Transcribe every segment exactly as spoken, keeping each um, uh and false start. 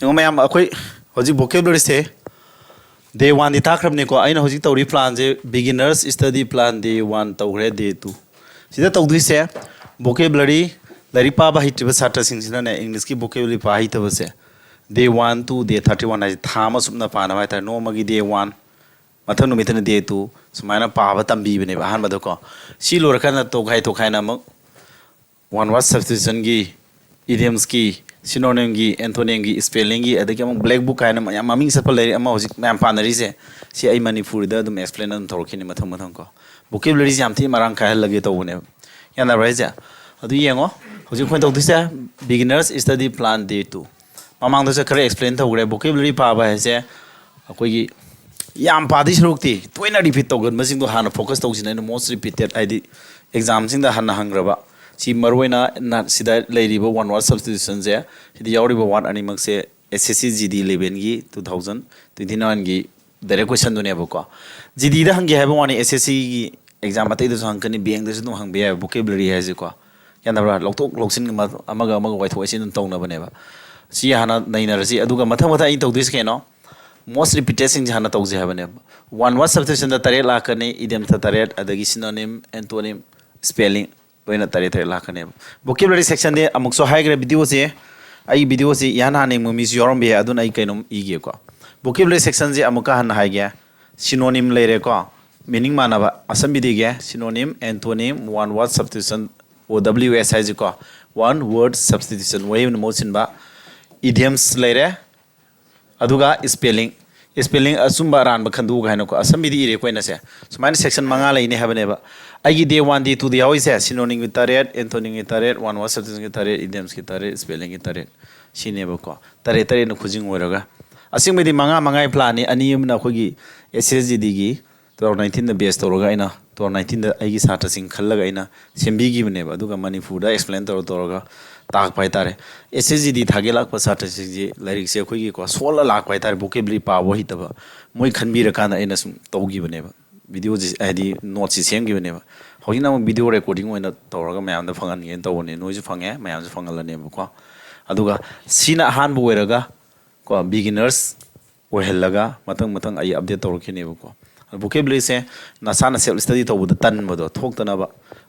ꯌꯦꯡꯉꯣ ꯃꯌꯥꯝ, ꯑꯩꯈꯣꯏ ꯍꯧꯖꯤꯛ vocabularyꯁꯦ day oneꯗꯤ ꯇꯥꯛꯈ꯭ꯔꯕꯅꯤꯀꯣ꯫ ꯑꯩꯅ ꯍꯧꯖꯤꯛ ꯇꯧꯔꯤ planꯁꯦ beginners study plan day one ꯇꯧꯈ꯭ꯔꯦ, day two꯫ ꯁꯤꯗ ꯇꯧꯗꯣꯏꯁꯦ vocabulary, ꯂꯥꯏꯔꯤꯛ ꯄꯥꯕ ꯍꯩꯇ꯭ꯔꯤꯕ ꯁꯥꯇ꯭ꯔꯁꯤꯡꯁꯤꯅꯅꯦ, Englishꯀꯤ vocabulary ꯄꯥ ꯍꯩꯇꯕꯁꯦ, day one to day thirty one ꯍꯥꯏꯁꯦ ꯊꯥ ꯑꯃ ꯁꯨꯞꯅ ꯄꯥꯅꯕ ꯍꯥꯏꯇꯥꯔꯦ꯫ ꯅꯣꯡꯃꯒꯤ day one, ꯃꯊꯪ ꯅꯨꯃꯤꯠꯇꯅ day two, ꯁꯨꯃꯥꯏꯅ ꯄꯥꯕ ꯇꯝꯕꯤꯕꯅꯦꯕ ꯑꯍꯥꯟꯕꯗꯀꯣ꯫ ꯁꯤ ꯂꯣꯏꯔꯀꯥꯟꯗ ꯇꯣꯈꯥꯏ ꯇꯣꯈꯥꯏꯅ ꯑꯃꯨꯛ one word substitutionꯒꯤ, idiomsꯀꯤ, synonymꯒꯤ, antonymꯒꯤ, spellingꯒꯤ, ꯑꯗꯒꯤ ꯑꯃꯨꯛ black book ꯍꯥꯏꯅ ꯃꯌꯥꯝ ꯃꯃꯤꯡ ꯆꯠꯄ ꯂꯩꯔꯦ, ꯑꯃ ꯍꯧꯖꯤꯛ ꯃꯌꯥꯝ ꯄꯥꯅꯔꯤꯁꯦ꯫ ꯁꯤ ꯑꯩ ꯃꯅꯤꯄꯨꯔꯤꯗ ꯑꯗꯨꯝ explain ꯑꯗꯨꯝ ꯇꯧꯔꯛꯈꯤꯅꯤ ꯃꯊꯪ ꯃꯊꯪ ꯀꯣ꯫ Vocabularyꯁꯦ ꯌꯥꯝ ꯊꯤꯅ ꯃꯔꯥꯡ ꯀꯥꯏꯍꯜꯂꯒꯦ ꯇꯧꯕꯅꯦꯕ꯫ ꯌꯥꯅꯕ꯭ꯔꯥ ꯍꯥꯏꯁꯦ? ꯑꯗꯨ ꯌꯦꯡꯉꯣ, ꯍꯧꯖꯤꯛ ꯑꯩꯈꯣꯏꯅ ꯇꯧꯗꯣꯏꯁꯦ beginners study plan day two꯫ ꯃꯃꯥꯡꯗꯁꯨ ꯈꯔ explain ꯇꯧꯈ꯭ꯔꯦ꯫ Vocabulary ꯄꯥꯕ ꯍꯥꯏꯁꯦ ꯑꯩꯈꯣꯏꯒꯤ ꯌꯥꯝ ꯄꯥꯗꯣꯏ ꯁꯔꯨꯛꯇꯤ ꯇꯣꯏꯅ repeat ꯇꯧꯒꯟꯕꯁꯤꯡꯗꯣ ꯍꯥꯟꯅ focus ꯇꯧꯁꯤꯅ ꯑꯩꯅ most repeated, ꯍꯥꯏꯗꯤ examꯁꯤꯡꯗ ꯍꯟꯅ ꯍꯪꯈ꯭ꯔꯕ꯫ ꯁꯤ ꯃꯔꯨꯑꯣꯏꯅ ꯅ-, ꯁꯤꯗ ꯂꯩꯔꯤꯕ one word substitutionꯁꯦ, ꯁꯤꯗ ꯌꯥꯎꯔꯤꯕ word ꯑꯅꯤꯃꯛꯁꯦ S S C G D levelꯒꯤ two thousand twenty nineꯒꯤ direct questionꯗꯨꯅꯦꯕꯀꯣ꯫ GDꯗ ꯍꯪꯒꯦ ꯍꯥꯏꯕ ꯋꯥꯅꯤ, S S Cꯒꯤ exam ꯑꯇꯩꯗꯁꯨ ꯍꯪꯉꯛꯀꯅꯤ, bankꯗꯁꯨ ꯑꯗꯨꯝ ꯍꯪꯕ ꯌꯥꯏꯕ vocabulary ꯍꯥꯏꯁꯦꯀꯣ꯫ ꯌꯥꯅꯕ꯭ꯔꯥ? ꯂꯧꯊꯣꯛ ꯂꯧꯁꯤꯟ ꯑꯃ-, ꯑꯃꯒ ꯑꯃꯒ ꯋꯥꯏꯊꯣꯛ ꯋꯥꯏꯁꯤꯟ ꯑꯗꯨꯝ ꯇꯧꯅꯕꯅꯦꯕ꯫ ꯁꯤ ꯍꯥꯟꯅ ꯅꯩꯅꯔꯁꯤ, ꯑꯗꯨꯒ ꯃꯊꯪ ꯃꯊꯪ ꯑꯩꯅ ꯇꯧꯗꯣꯏꯁꯦ ꯀꯩꯅꯣ? Most repeatedꯁꯤꯡꯁꯦ ꯍꯥꯟꯅ ꯇꯧꯁꯦ ꯍꯥꯏꯕꯅꯦꯕ꯫ One word substitutionꯗ ꯇꯔꯦꯠ ꯂꯥꯛꯀꯅꯤ, idiomsꯇ ꯇꯔꯦꯠ, ꯑꯗꯒꯤ synonym, antonym, spelling, ꯂꯣꯏꯅ ꯇꯔꯦꯠ ꯇꯔꯦꯠ ꯂꯥꯛꯀꯅꯦꯕ꯫ Vocabulary sectionꯗꯤ ꯑꯃꯨꯛꯁꯨ ꯍꯥꯏꯈ꯭ꯔꯦ, videoꯁꯦ, ꯑꯩꯒꯤ videoꯁꯦ ꯏꯍꯥꯟ ꯍꯥꯟꯅ ꯌꯦꯡꯕ ꯃꯤꯁꯨ ꯌꯥꯎꯔꯝꯕ ꯌꯥꯏ, ꯑꯗꯨꯅ ꯑꯩ ꯀꯩꯅꯣꯝ ꯏꯒꯦꯀꯣ꯫ Vocabulary sectionꯁꯦ ꯑꯃꯨꯛꯀ ꯍꯟꯅ ꯍꯥꯏꯒꯦ꯫ Synonym ꯂꯩꯔꯦꯀꯣ, meaning ꯃꯥꯟꯅꯕ, ꯑꯁꯝꯕꯤꯗꯤꯒꯦ, synonym, antonym, one word substitution, O W S ꯍꯥꯏꯁꯤꯀꯣ, one word substitution, ꯋꯥꯍꯩ ꯑꯃꯅ ꯃꯍꯨꯠ ꯁꯤꯟꯕ꯫ Idioms ꯂꯩꯔꯦ, ꯑꯗꯨꯒ spelling, spelling ꯑꯆꯨꯝꯕ ꯑꯔꯥꯟꯕ ꯈꯟꯗꯣꯛꯎ ꯍꯥꯏꯅꯀꯣ, ꯑꯁꯝꯕꯤꯗꯤ ꯏꯔꯦꯀꯣ ꯑꯩꯅꯁꯦ꯫ ꯁꯨꯃꯥꯏꯅ section ꯃꯉꯥ ꯂꯩꯅꯦ ꯍꯥꯏꯕꯅꯦꯕ꯫ ꯑꯩꯒꯤ day one, day twoꯗ ꯌꯥꯎꯔꯤꯁꯦ synonymꯒꯤ ꯇꯔꯦꯠ, antonymꯒꯤ ꯇꯔꯦꯠ, one word substitutionꯒꯤ ꯇꯔꯦꯠ, idiomsꯀꯤ ꯇꯔꯦꯠ, spellingꯒꯤ ꯇꯔꯦꯠ, ꯁꯤꯅꯦꯕꯀꯣ꯫ ꯇꯔꯦꯠ ꯇꯔꯦꯠꯅ ꯈꯨꯖꯤꯡ ꯑꯣꯏꯔꯒ꯫ ꯑꯁꯦꯡꯕꯗꯤ ꯃꯉꯥ ꯃꯉꯥꯒꯤ planꯅꯤ, ꯑꯅꯤ ꯑꯃꯅ ꯑꯩꯈꯣꯏꯒꯤ S S G Dꯒꯤ two thousand nineteenꯗ base ꯇꯧꯔꯒ ꯑꯩꯅ two thousand nineteenꯗ ꯑꯩꯒꯤ ꯁꯥꯇ꯭ꯔꯁꯤꯡ ꯈꯜꯂꯒ ꯑꯩꯅ ꯁꯦꯝꯕꯤꯈꯤꯕꯅꯦꯕ꯫ ꯑꯗꯨꯒ ꯃꯅꯤꯄꯨꯔꯗ explain ꯇꯧꯔ ꯇꯧꯔꯒ ꯇꯥꯛꯄ ꯍꯥꯏꯇꯥꯔꯦ꯫ S S G D ꯊꯥꯒꯦ ꯂꯥꯛꯄ ꯁꯥꯇ꯭ꯔꯁꯤꯡꯁꯤ ꯂꯥꯏꯔꯤꯛꯁꯦ ꯑꯩꯈꯣꯏꯒꯤꯀꯣ ꯁꯣꯜꯂ ꯂꯥꯛꯄ ꯍꯥꯏꯇꯥꯔꯦ, vocabulary ꯄꯥꯕ ꯍꯩꯇꯕ, ꯃꯣꯏ ꯈꯟꯕꯤꯔꯀꯥꯟꯗ ꯑꯩꯅ ꯁꯨꯝ ꯇꯧꯈꯤꯕꯅꯦꯕ꯫ Videoꯁꯤ, ꯍꯥꯏꯗꯤ noteꯁꯤ ꯁꯦꯝꯈꯤꯕꯅꯦꯕ꯫ ꯍꯧꯖꯤꯛꯅ ꯑꯃꯨꯛ video recording ꯑꯣꯏꯅ ꯇꯧꯔꯒ ꯃꯌꯥꯝꯗ ꯐꯪꯍꯟꯒꯦꯅ ꯇꯧꯕꯅꯦ꯫ ꯅꯣꯏꯁꯨ ꯐꯪꯉꯦ, ꯃꯌꯥꯝꯁꯨ ꯐꯪꯍꯜꯂꯅꯦꯕꯀꯣ꯫ ꯑꯗꯨꯒ ꯁꯤꯅ ꯑꯍꯥꯟꯕ ꯑꯣꯏꯔꯒ ꯀꯣ, ꯕꯤꯒꯤꯅꯔꯁ ꯑꯣꯏꯍꯜꯂꯒ ꯃꯊꯪ ꯃꯊꯪ ꯑꯩ ꯑꯞꯗꯦꯠ ꯇꯧꯔꯛꯈꯤꯅꯦꯕꯀꯣ꯫ ꯚꯣꯀꯦꯕꯨꯂꯔꯤꯁꯦ ꯅꯁꯥꯅ ꯁꯦꯜꯐ ꯁ꯭ꯇꯗꯤ ꯇꯧꯕꯗ ꯇꯟꯕꯗꯣ ꯊꯣꯛꯇꯅꯕ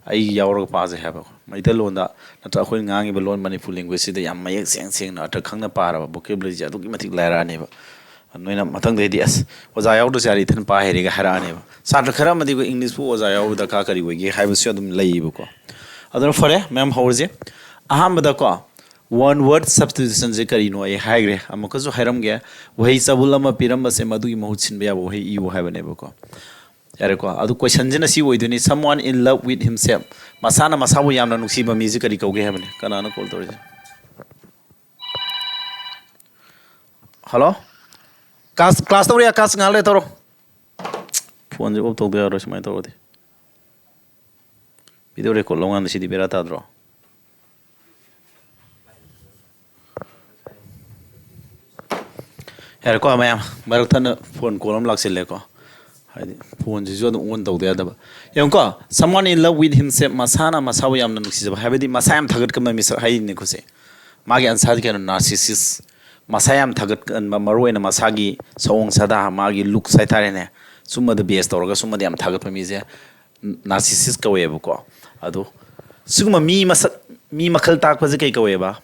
ꯑꯩ ꯌꯥꯎꯔꯒ ꯄꯥꯖꯩ ꯍꯥꯏꯕꯀꯣ꯫ ꯃꯩꯇꯩꯂꯣꯟꯗ ꯅꯠꯇ꯭ꯔꯒ ꯑꯩꯈꯣꯏꯅ ꯉꯥꯡꯉꯤꯕ ꯂꯣꯟ ꯃꯅꯤꯄꯨꯔ ꯂꯦꯡꯒ꯭ꯋꯦꯖꯁꯤꯗ ꯌꯥꯝ ꯃꯌꯦꯛ ꯁꯦꯡ ꯁꯦꯡꯅ ꯑꯔꯊ ꯈꯪꯅ ꯄꯥꯔꯕ ꯚꯣꯀꯦꯕꯨꯂꯔꯤꯁꯦ ꯑꯗꯨꯛꯀꯤ ꯃꯇꯤꯛ ꯂꯥꯏꯔꯛꯑꯅꯦꯕ꯫ ꯅꯣꯏꯅ ꯃꯊꯪꯗꯩꯗꯤ "ꯑꯁ, ꯑꯣꯖꯥ ꯌꯥꯎꯗ꯭ꯔꯁꯨ ꯌꯥꯔꯦ, ꯏꯊꯟ ꯄꯥ ꯍꯩꯔꯦꯒ" ꯍꯥꯏꯔꯛꯑꯅꯦꯕ꯫ ꯁꯥꯇ꯭ꯔ ꯈꯔ ꯑꯃꯗꯤ ꯑꯩꯈꯣꯏ ꯏꯪꯂꯤꯁꯄꯨ ꯑꯣꯖꯥ ꯌꯥꯎꯕ ꯗꯔꯀꯥꯔ ꯀꯔꯤ ꯑꯣꯏꯒꯦ ꯍꯥꯏꯕꯁꯨ ꯑꯗꯨꯝ ꯂꯩꯌꯦꯕꯀꯣ꯫ ꯑꯗꯨꯅ ꯐꯔꯦ, ꯃꯌꯥꯝ ꯍꯧꯔꯁꯦ꯫ ꯑꯍꯥꯟꯕꯗꯀꯣ, ꯋꯥꯟ ꯋꯥꯔꯗ ꯁꯕꯁꯇꯤꯇ꯭ꯌꯨꯁꯟꯁꯦ ꯀꯔꯤꯅꯣ ꯑꯩ ꯍꯥꯏꯈ꯭ꯔꯦ꯫ ꯑꯃꯨꯛꯀꯁꯨ ꯍꯥꯏꯔꯝꯒꯦ, ꯋꯥꯍꯩ ꯆꯕꯨꯜ ꯑꯃ ꯄꯤꯔꯝꯕꯁꯦ ꯃꯗꯨꯒꯤ ꯃꯍꯨꯠ ꯁꯤꯟꯕ ꯌꯥꯕ ꯋꯥꯍꯩ ꯏꯌꯨ ꯍꯥꯏꯕꯅꯦꯕꯀꯣ꯫ ꯌꯥꯔꯦꯀꯣ? ꯑꯗꯨ ꯀꯣꯏꯁꯟꯁꯤꯅ ꯁꯤ ꯑꯣꯏꯗꯣꯏꯅꯤ, "Someone in love with himself", ꯃꯁꯥꯅ ꯃꯁꯥꯕꯨ ꯌꯥꯝꯅ ꯅꯨꯡꯁꯤꯕ ꯃꯤꯁꯦ ꯀꯔꯤ ꯀꯧꯒꯦ ꯍꯥꯏꯕꯅꯤ꯫ ꯀꯅꯥꯅꯣ ꯀꯣꯜ ꯇꯧꯔꯤꯁꯦ? ꯍꯜꯂꯣ? ꯀ꯭ꯂꯥꯁ, ꯀ꯭ꯂꯥꯁ ꯇꯧꯔꯤ, ꯀ꯭ꯂꯥꯁ ꯉꯥꯏꯍꯥꯛ ꯂꯩ ꯇꯧꯔꯣ꯫ ꯐꯣꯟꯁꯦ ꯑꯣꯐ ꯇꯧꯗ ꯌꯥꯔꯣꯏ ꯁꯨꯃꯥꯏꯅ ꯇꯧꯔꯗꯤ꯫ ꯚꯤꯗꯤꯑꯣ ꯔꯦꯀꯣꯔꯗ ꯂꯧꯀꯥꯟꯗ ꯁꯤꯗꯤ ꯕꯦꯔꯥ ꯇꯥꯗ꯭ꯔꯣ? ꯌꯥꯔꯦꯀꯣ ꯃꯌꯥꯝ, ꯃꯔꯛ ꯊꯠꯅ ꯐꯣꯟ ꯀꯣꯜ ꯑꯃ ꯂꯥꯛꯁꯤꯜꯂꯦꯀꯣ꯫ ꯍꯥꯏꯗꯤ ꯐꯣꯟꯁꯤꯁꯨ ꯑꯗꯨꯝ ꯑꯣꯟ ꯇꯧꯗ ꯌꯥꯗꯕ꯫ ꯌꯦꯡꯉꯨꯀꯣ, "Someone in love with himself", ꯃꯁꯥꯅ ꯃꯁꯥꯕꯨ ꯌꯥꯝꯅ ꯅꯨꯡꯁꯤꯖꯕ, ꯍꯥꯏꯕꯗꯤ ꯃꯁꯥ ꯌꯥꯝ ꯊꯥꯒꯠꯀꯟꯕ ꯃꯤꯁꯛ ꯍꯥꯏꯔꯤꯅꯤꯀꯣ ꯁꯦ꯫ ꯃꯥꯒꯤ ꯑꯟꯁꯥꯔꯗꯤ ꯀꯩꯅꯣ? ꯅꯥꯔꯁꯤꯁꯤꯁ꯫ ꯃꯁꯥ ꯌꯥꯝ ꯊꯥꯒꯠꯀꯟꯕ, ꯃꯔꯨꯑꯣꯏꯅ ꯃꯁꯥꯒꯤ ꯁꯑꯣꯡ ꯁꯥꯗꯥ, ꯃꯥꯒꯤ ꯂꯨꯛꯁ ꯍꯥꯏꯇꯥꯔꯦꯅꯦ, ꯁꯨꯝꯕꯗ ꯕꯦꯁ ꯇꯧꯔꯒ ꯁꯨꯝꯕꯗ ꯌꯥꯝ ꯊꯥꯒꯠꯄ ꯃꯤꯁꯦ ꯅꯥꯔꯁꯤꯁꯤꯁ ꯀꯧꯋꯦꯕꯀꯣ꯫ ꯑꯗꯣ ꯁꯤꯒꯨꯝꯕ ꯃꯤ ꯃꯁꯛ, ꯃꯤ ꯃꯈꯜ ꯇꯥꯛꯄꯁꯦ ꯀꯩ ꯀꯧꯋꯦꯕ?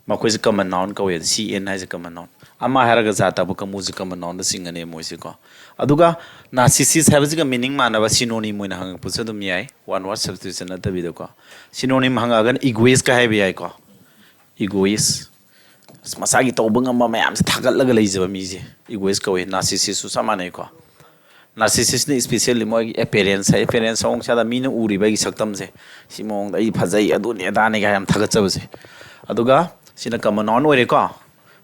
ꯃꯈꯣꯏꯁꯦ ꯀꯃꯟ ꯅꯥꯎꯟ ꯀꯧꯋꯦ꯫ ꯁꯤ ꯑꯦꯟ ꯍꯥꯏꯁꯦ ꯀꯃꯟ ꯅꯥꯎꯟ꯫ ꯑꯃ ꯍꯥꯏꯔꯒ ꯖꯥꯠ ꯇꯥꯛꯄ ꯀꯥꯡꯕꯨꯁꯦ ꯀꯃꯟ ꯅꯥꯎꯟꯗ ꯆꯤꯡꯒꯅꯤ ꯃꯣꯏꯁꯦꯀꯣ꯫ ꯑꯗꯨꯒ ꯅꯥꯔꯁꯤꯁꯤꯁ ꯍꯥꯏꯕꯁꯤꯒ ꯃꯤꯅꯤꯡ ꯃꯥꯟꯅꯕ ꯁꯤꯅꯣꯅꯤꯝ ꯑꯣꯏꯅ ꯍꯪꯉꯛꯄꯁꯨ ꯑꯗꯨꯝ ꯌꯥꯏ, ꯋꯥꯟ ꯋꯥꯔꯗ ꯁꯕꯁꯇꯤꯇ꯭ꯌꯨꯁꯟ ꯅꯠꯇꯕꯤꯗꯀꯣ꯫ ꯁꯤꯅꯣꯅꯤꯝ ꯍꯪꯉꯛꯑꯒꯅ ꯏꯒꯣꯏꯁꯀ ꯍꯥꯏꯕ ꯌꯥꯏꯀꯣ꯫ ꯏꯒꯣꯏꯁ꯫ ꯑꯁ, ꯃꯁꯥꯒꯤ ꯇꯧꯕ ꯉꯝꯕ ꯃꯌꯥꯝꯁꯦ ꯊꯥꯒꯠꯂꯒ ꯂꯩꯖꯕ ꯃꯤꯁꯦ ꯏꯒꯣꯏꯁ ꯀꯧꯋꯦ꯫ ꯅꯥꯔꯁꯤꯁꯤꯁꯁꯨ ꯆꯞ ꯃꯥꯟꯅꯩꯀꯣ꯫ ꯅꯥꯔꯁꯤꯁꯤꯁꯅ ꯏꯁꯄꯤꯁꯦꯜꯂꯤ ꯃꯣꯏꯒꯤ ꯑꯦꯄꯤꯌꯔꯦꯟꯁ ꯍꯥꯏ, ꯑꯦꯄꯤꯌꯔꯦꯟꯁ ꯁꯑꯣꯡ ꯁꯥꯗ ꯃꯤꯅ ꯎꯔꯤꯕ ꯑꯩꯒꯤ ꯁꯛꯇꯝꯁꯦ, ꯁꯤ ꯃꯑꯣꯡꯗ ꯑꯩ ꯐꯖꯩ, ꯑꯗꯨꯅꯤ ꯑꯗꯥꯅꯤꯒ ꯌꯥꯝ ꯊꯥꯒꯠꯆꯕꯁꯦ꯫ ꯑꯗꯨꯒ ꯁꯤꯅ ꯀꯃꯟ ꯅꯥꯎꯟ ꯑꯣꯏꯔꯦꯀꯣ꯫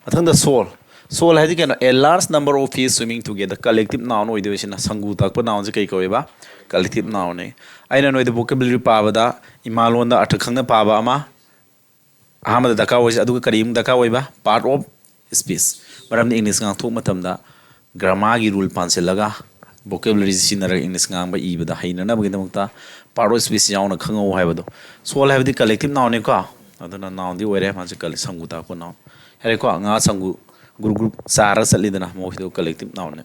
ꯃꯊꯪꯗ ꯁꯣꯜ꯫ ꯁꯣꯜ ꯍꯥꯏꯗꯤ ꯀꯩꯅꯣ? A large number of fish swimming together, collective ꯅꯥꯎꯟ ꯑꯣꯏꯗꯣꯏꯁꯤꯅ ꯁꯪꯒꯨ ꯇꯥꯛꯄ ꯅꯥꯎꯟꯁꯦ ꯀꯩ ꯀꯧꯋꯦꯕ? ꯀꯂꯦꯛꯇꯤꯞ ꯅꯥꯎꯟꯅꯤ꯫ ꯑꯩꯅ ꯅꯣꯏꯗ ꯚꯣꯀꯦꯕꯨꯂꯔꯤ ꯄꯥꯕꯗ ꯏꯃꯥꯂꯣꯟꯗ ꯑꯔꯊ ꯈꯪꯅ ꯄꯥꯕ ꯑꯃ ꯑꯍꯥꯟꯕꯗ ꯗꯔꯀꯥꯔ ꯑꯣꯏꯁꯦ, ꯑꯗꯨꯒ ꯀꯔꯤ ꯑꯃꯨꯛ ꯗꯔꯀꯥꯔ ꯑꯣꯏꯕ? Part of speech꯫ ꯃꯔꯝꯗꯤ ꯏꯪꯂꯤꯁ ꯉꯥꯡꯊꯣꯛꯄ ꯃꯇꯝꯗ ꯒ꯭ꯔꯥꯃꯥꯔꯒꯤ ꯔꯨꯜ ꯄꯥꯟꯁꯤꯜꯂꯒ, ꯚꯣꯀꯦꯕꯨꯂꯔꯤꯁꯤ ꯁꯤꯖꯤꯟꯅꯔꯒ ꯏꯪꯂꯤꯁ ꯉꯥꯡꯕ ꯏꯕꯗ ꯍꯩꯅꯅꯕꯒꯤꯗꯃꯛꯇ part of speech ꯌꯥꯎꯅ ꯈꯪꯍꯧ ꯍꯥꯏꯕꯗꯣ꯫ ꯁꯣꯜ ꯍꯥꯏꯕꯗꯤ ꯀꯂꯦꯛꯇꯤꯞ ꯅꯥꯎꯟꯅꯤꯀꯣ, ꯑꯗꯨꯅ ꯅꯥꯎꯟꯗꯤ ꯑꯣꯏꯔꯦ, ꯃꯥꯁꯦ ꯀꯂꯦ-, ꯁꯪꯒꯨ ꯇꯥꯛꯄ ꯅꯥꯎꯟ꯫ ꯌꯥꯔꯦꯀꯣ, ꯉꯥ ꯁꯪꯒꯨ ꯒ꯭ꯔꯨꯞ ꯒ꯭ꯔꯨꯞ ꯆꯥꯔ ꯆꯠꯂꯤꯗꯅ, ꯃꯣꯏꯗꯣ collective noun ꯅꯦ꯫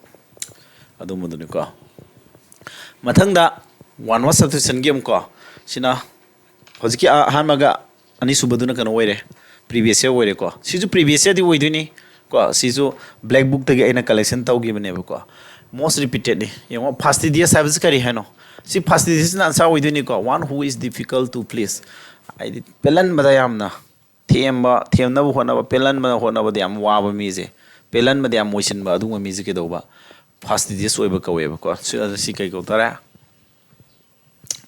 ꯑꯗꯨꯝꯕꯗꯨꯅꯤꯀꯣ꯫ ꯃꯊꯪꯗ one word substitution ꯒꯤ ꯑꯃꯨꯛꯀꯣ, ꯁꯤꯅ ꯍꯧꯖꯤꯛꯀꯤ ꯑꯍꯥꯟꯕꯒ ꯑꯅꯤꯁꯨꯕꯗꯨꯅ ꯀꯩꯅꯣ ꯑꯣꯏꯔꯦ, previous year ꯑꯣꯏꯔꯦꯀꯣ꯫ ꯁꯤꯁꯨ previous year ꯗꯤ ꯑꯣꯏꯗꯣꯏꯅꯤ ꯀꯣ꯫ ꯁꯤꯁꯨ black book ꯇꯒꯤ ꯑꯩꯅ collection ꯇꯧꯈꯤꯕꯅꯦꯕꯀꯣ꯫ Most repeated ꯅꯤ꯫ ꯌꯦꯡꯉꯣ, fastidious ꯍꯥꯏꯕꯁꯤ ꯀꯔꯤ ꯍꯥꯏꯅꯣ? ꯁꯤ fastidious ꯅ answer ꯑꯣꯏꯗꯣꯏꯅꯤꯀꯣ, one who is difficult to please꯫ ꯍꯥꯏꯗꯤ ꯄꯦꯜꯍꯟꯕꯗ ꯌꯥꯝꯅ ꯊꯦꯝꯕ, ꯊꯦꯝꯅꯕ ꯍꯣꯠꯅꯕ, ꯄꯦꯜꯍꯟꯕ ꯍꯣꯠꯅꯕꯗ ꯌꯥꯝ ꯋꯥꯕ ꯃꯤꯁꯦ, ꯄꯦꯜꯍꯟꯕꯗ ꯌꯥꯝ ꯃꯣꯏꯁꯤꯟꯕ, ꯑꯗꯨꯒꯨꯝꯕ ꯃꯤꯁꯦ ꯀꯩꯗꯧꯕ? Fastidious ꯑꯣꯏꯕ ꯀꯧꯋꯦꯕꯀꯣ꯫ ꯁꯤ, ꯁꯤ ꯀꯩ ꯀꯧ ꯇꯥꯔꯦ?